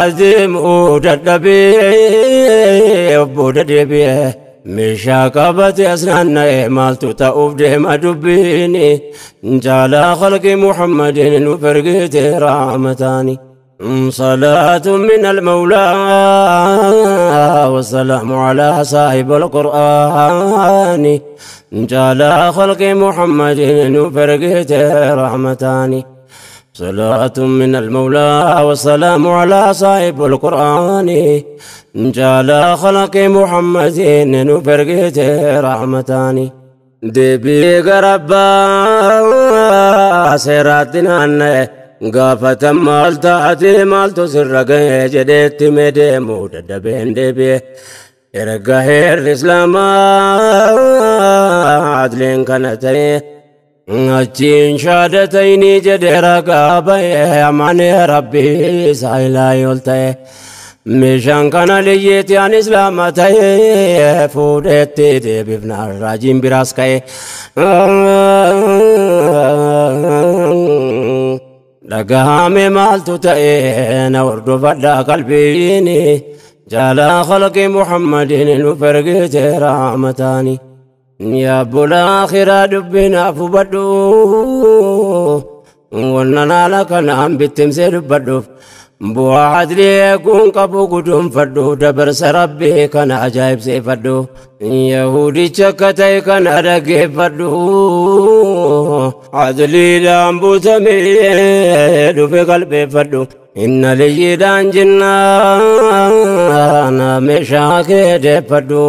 [SPEAKER 1] Adeemuu dadhabee of booda deebi'ee. Meeshaa qabate as naanna'e maaltu ta'uuf deema dubbiini. Jaalaa khalqii Muhammadin nuuf ergite rahmataani. صلاة من المولى والسلام على صاحب القرآن. جعل خلق محمد نفرقت رحمتان. صلاة من المولى والسلام على صاحب القرآن. جعل خلق محمد نفرقت رحمتان. دبي غربا سيراتنا gaafatan maal taate maaltu sirra ga'e jedheetti meedeemuu dadhabeen deebi'e. Erga heerri islaamaa adleen kana ta'e achiin shaadatayni jedhee ragaa ba'e amanee rabbii isaa ilaahi ol ta'e. Meeshaan kana liyyeetti an islaama ta'e fuudheetti deebifnaan raajiin biraas ka'e. Dhagahame maaltu ta'e na hordofadhaa qalbiini. Jaalaa khalqii Muhammadin nuuf ergite rahmataani. Yaa bulaa akhiraa dubbinaaf hubadhu. Wanna naala kanaan bittimsee dubbadhuuf. Bu'aa adlii eeguun qabu guduunfadhu dabarsa rabbii kana ajaa'ibsiifadhu. Yahudicha akka ta'e kana dhaggeeffadhu. Adliidhaan buutamee dhufe qalbeeffadhu. Inna liyyiidhaan jinnaan meeshaa kee deeffadhu.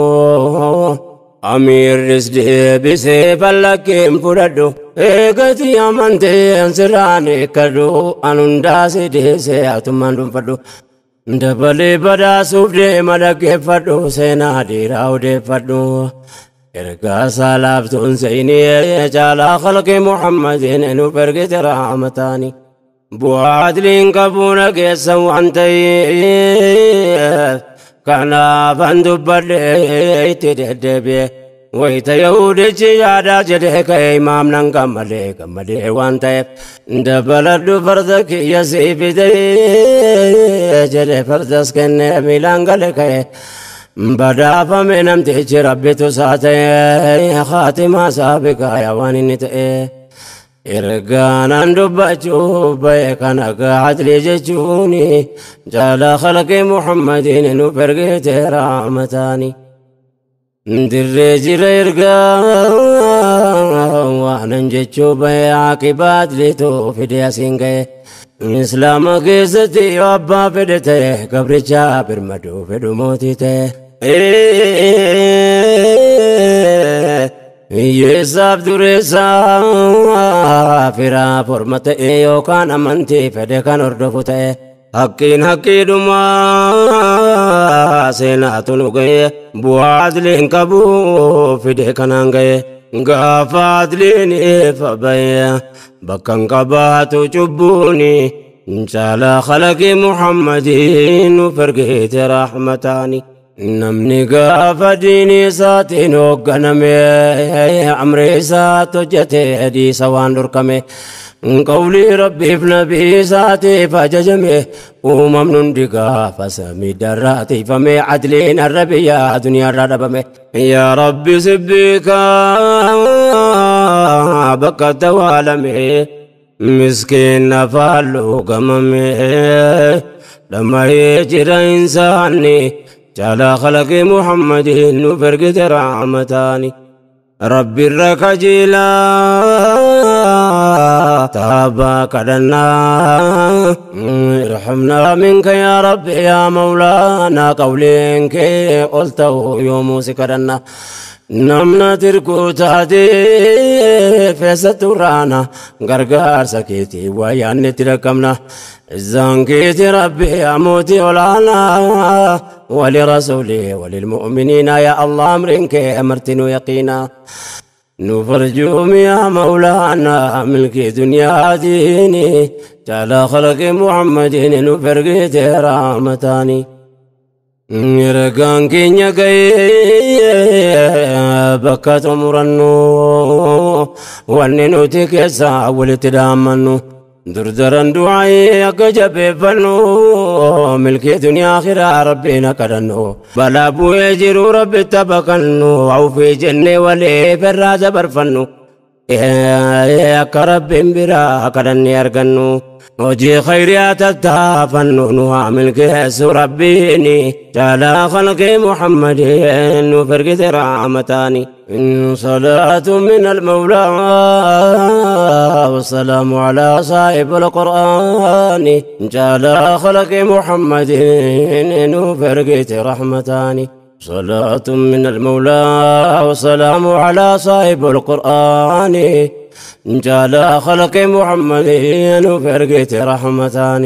[SPEAKER 1] Amiirris deebisee fallakkeen fudhadhu. Eegati amanteen sirraan eeggadhu. An hundaa si deessee atummaan dhuunfadhu. Dabalee badhaasuuf deema dhaggeeffadhu. Seenaa dhiiraa odeeffadhu. Ergaa salaaftuun seenii caalaa khalqi Muhammadin nu ergite rahmataani. Bu'aa adliin qabuuna keessa waan ta'eef kanaafan dubbadhee itti deddeebi'e. Wayita Yahudichi yaadaa jedhee ka'e imaamnan gammadee gammadee waan ta'eef dabaladhu farda kiyya sii fidee jedhee fardas kennee miilaan gale ka'e. Badhaafame namtichi Rabbitu isaa ta'e khaatimaa isaa biqaaya waan inni ta'e. Ergaanaan dubbachuu ba'e kan akka adlii jechuuni jaalaa khalqi Muhammadiin nu ergite rahmataani. Dirree jira ergaa waanan jechuu ba'e aqibaa adliitu fide asiin ga'e. Islaama keessatti yoo abbaa fedhe ta'e gabricha birmaduu fedhu mootii ta'e. Hiyyeessaaf dureessaa firaa forma ta'e yookaan amantii fedhe kan hordofu ta'e. Haqqiin haqqiidhumaa seenaatu nu ga'e bu'aa adliin qabu fide kanaan ga'e. Gaafa adliin ifa ba'e bakka hin qabaatu cubbuuni caalaa khalaqi Muhammadiin nu ergite rahmataani. Namni gaafa diinii isaatiin hoogganame amri isaatti hojjete dhiisa waan dhorkame. Qawlii Rabbiif nabii isaatiif ajajame uumamni hundi gaafa samii darraatiifame adliin har'a biyya duniyaarraa dhabame. Yaa Rabbi sibbiikaa bakka tawaalame miskiin afaan luugamame dhama'ee jira insaanni caalaa khalaqi Muhammadiin nu ergite rahmataani. Rabbi irra kajeelaa taabaa kadhannaa irhamnaa minka yaa Rabbi yaa Mawlaanaa qawliin kee ol ta'u yoomuu si kadhanna. Namna tirkuu taatee feessattu raana gargaarsa keetii waayaan itti dhaqqabna. Izzaan keeti Rabbi yaa mootii olaanaa ولرسوله وللمؤمنين يا الله أمرك أمرتني يقينا. نفرجهم يا مولانا ملك دنيا ديني تعالى خلق محمد نفرقت رحمتاني. Ergaan keenya ga'ee bakka xumurannu wanni nuti keessaa walitti dhaammannu durdaran du'aayee akka jabeeffannu milkii duniyaa akhiraa Rabbiin akka kadhannu balaa bu'ee jiru Rabbitti baqannu awfii jennee waliif irraa dabarfannu akka Rabbiin biraa kadhannee argannu. Hojii khayriyaa tattaafannu nu haa milkeessu Rabbiini caalaa khalqi Muhammadiin nu ergite rahmataani. صلاة من المولى والسلام على صاحب القرآن جعل خلق محمد نفرقت رحمتان. صلاة من المولى والسلام على صاحب القرآن جعل خلق محمد نفرقت رحمتان.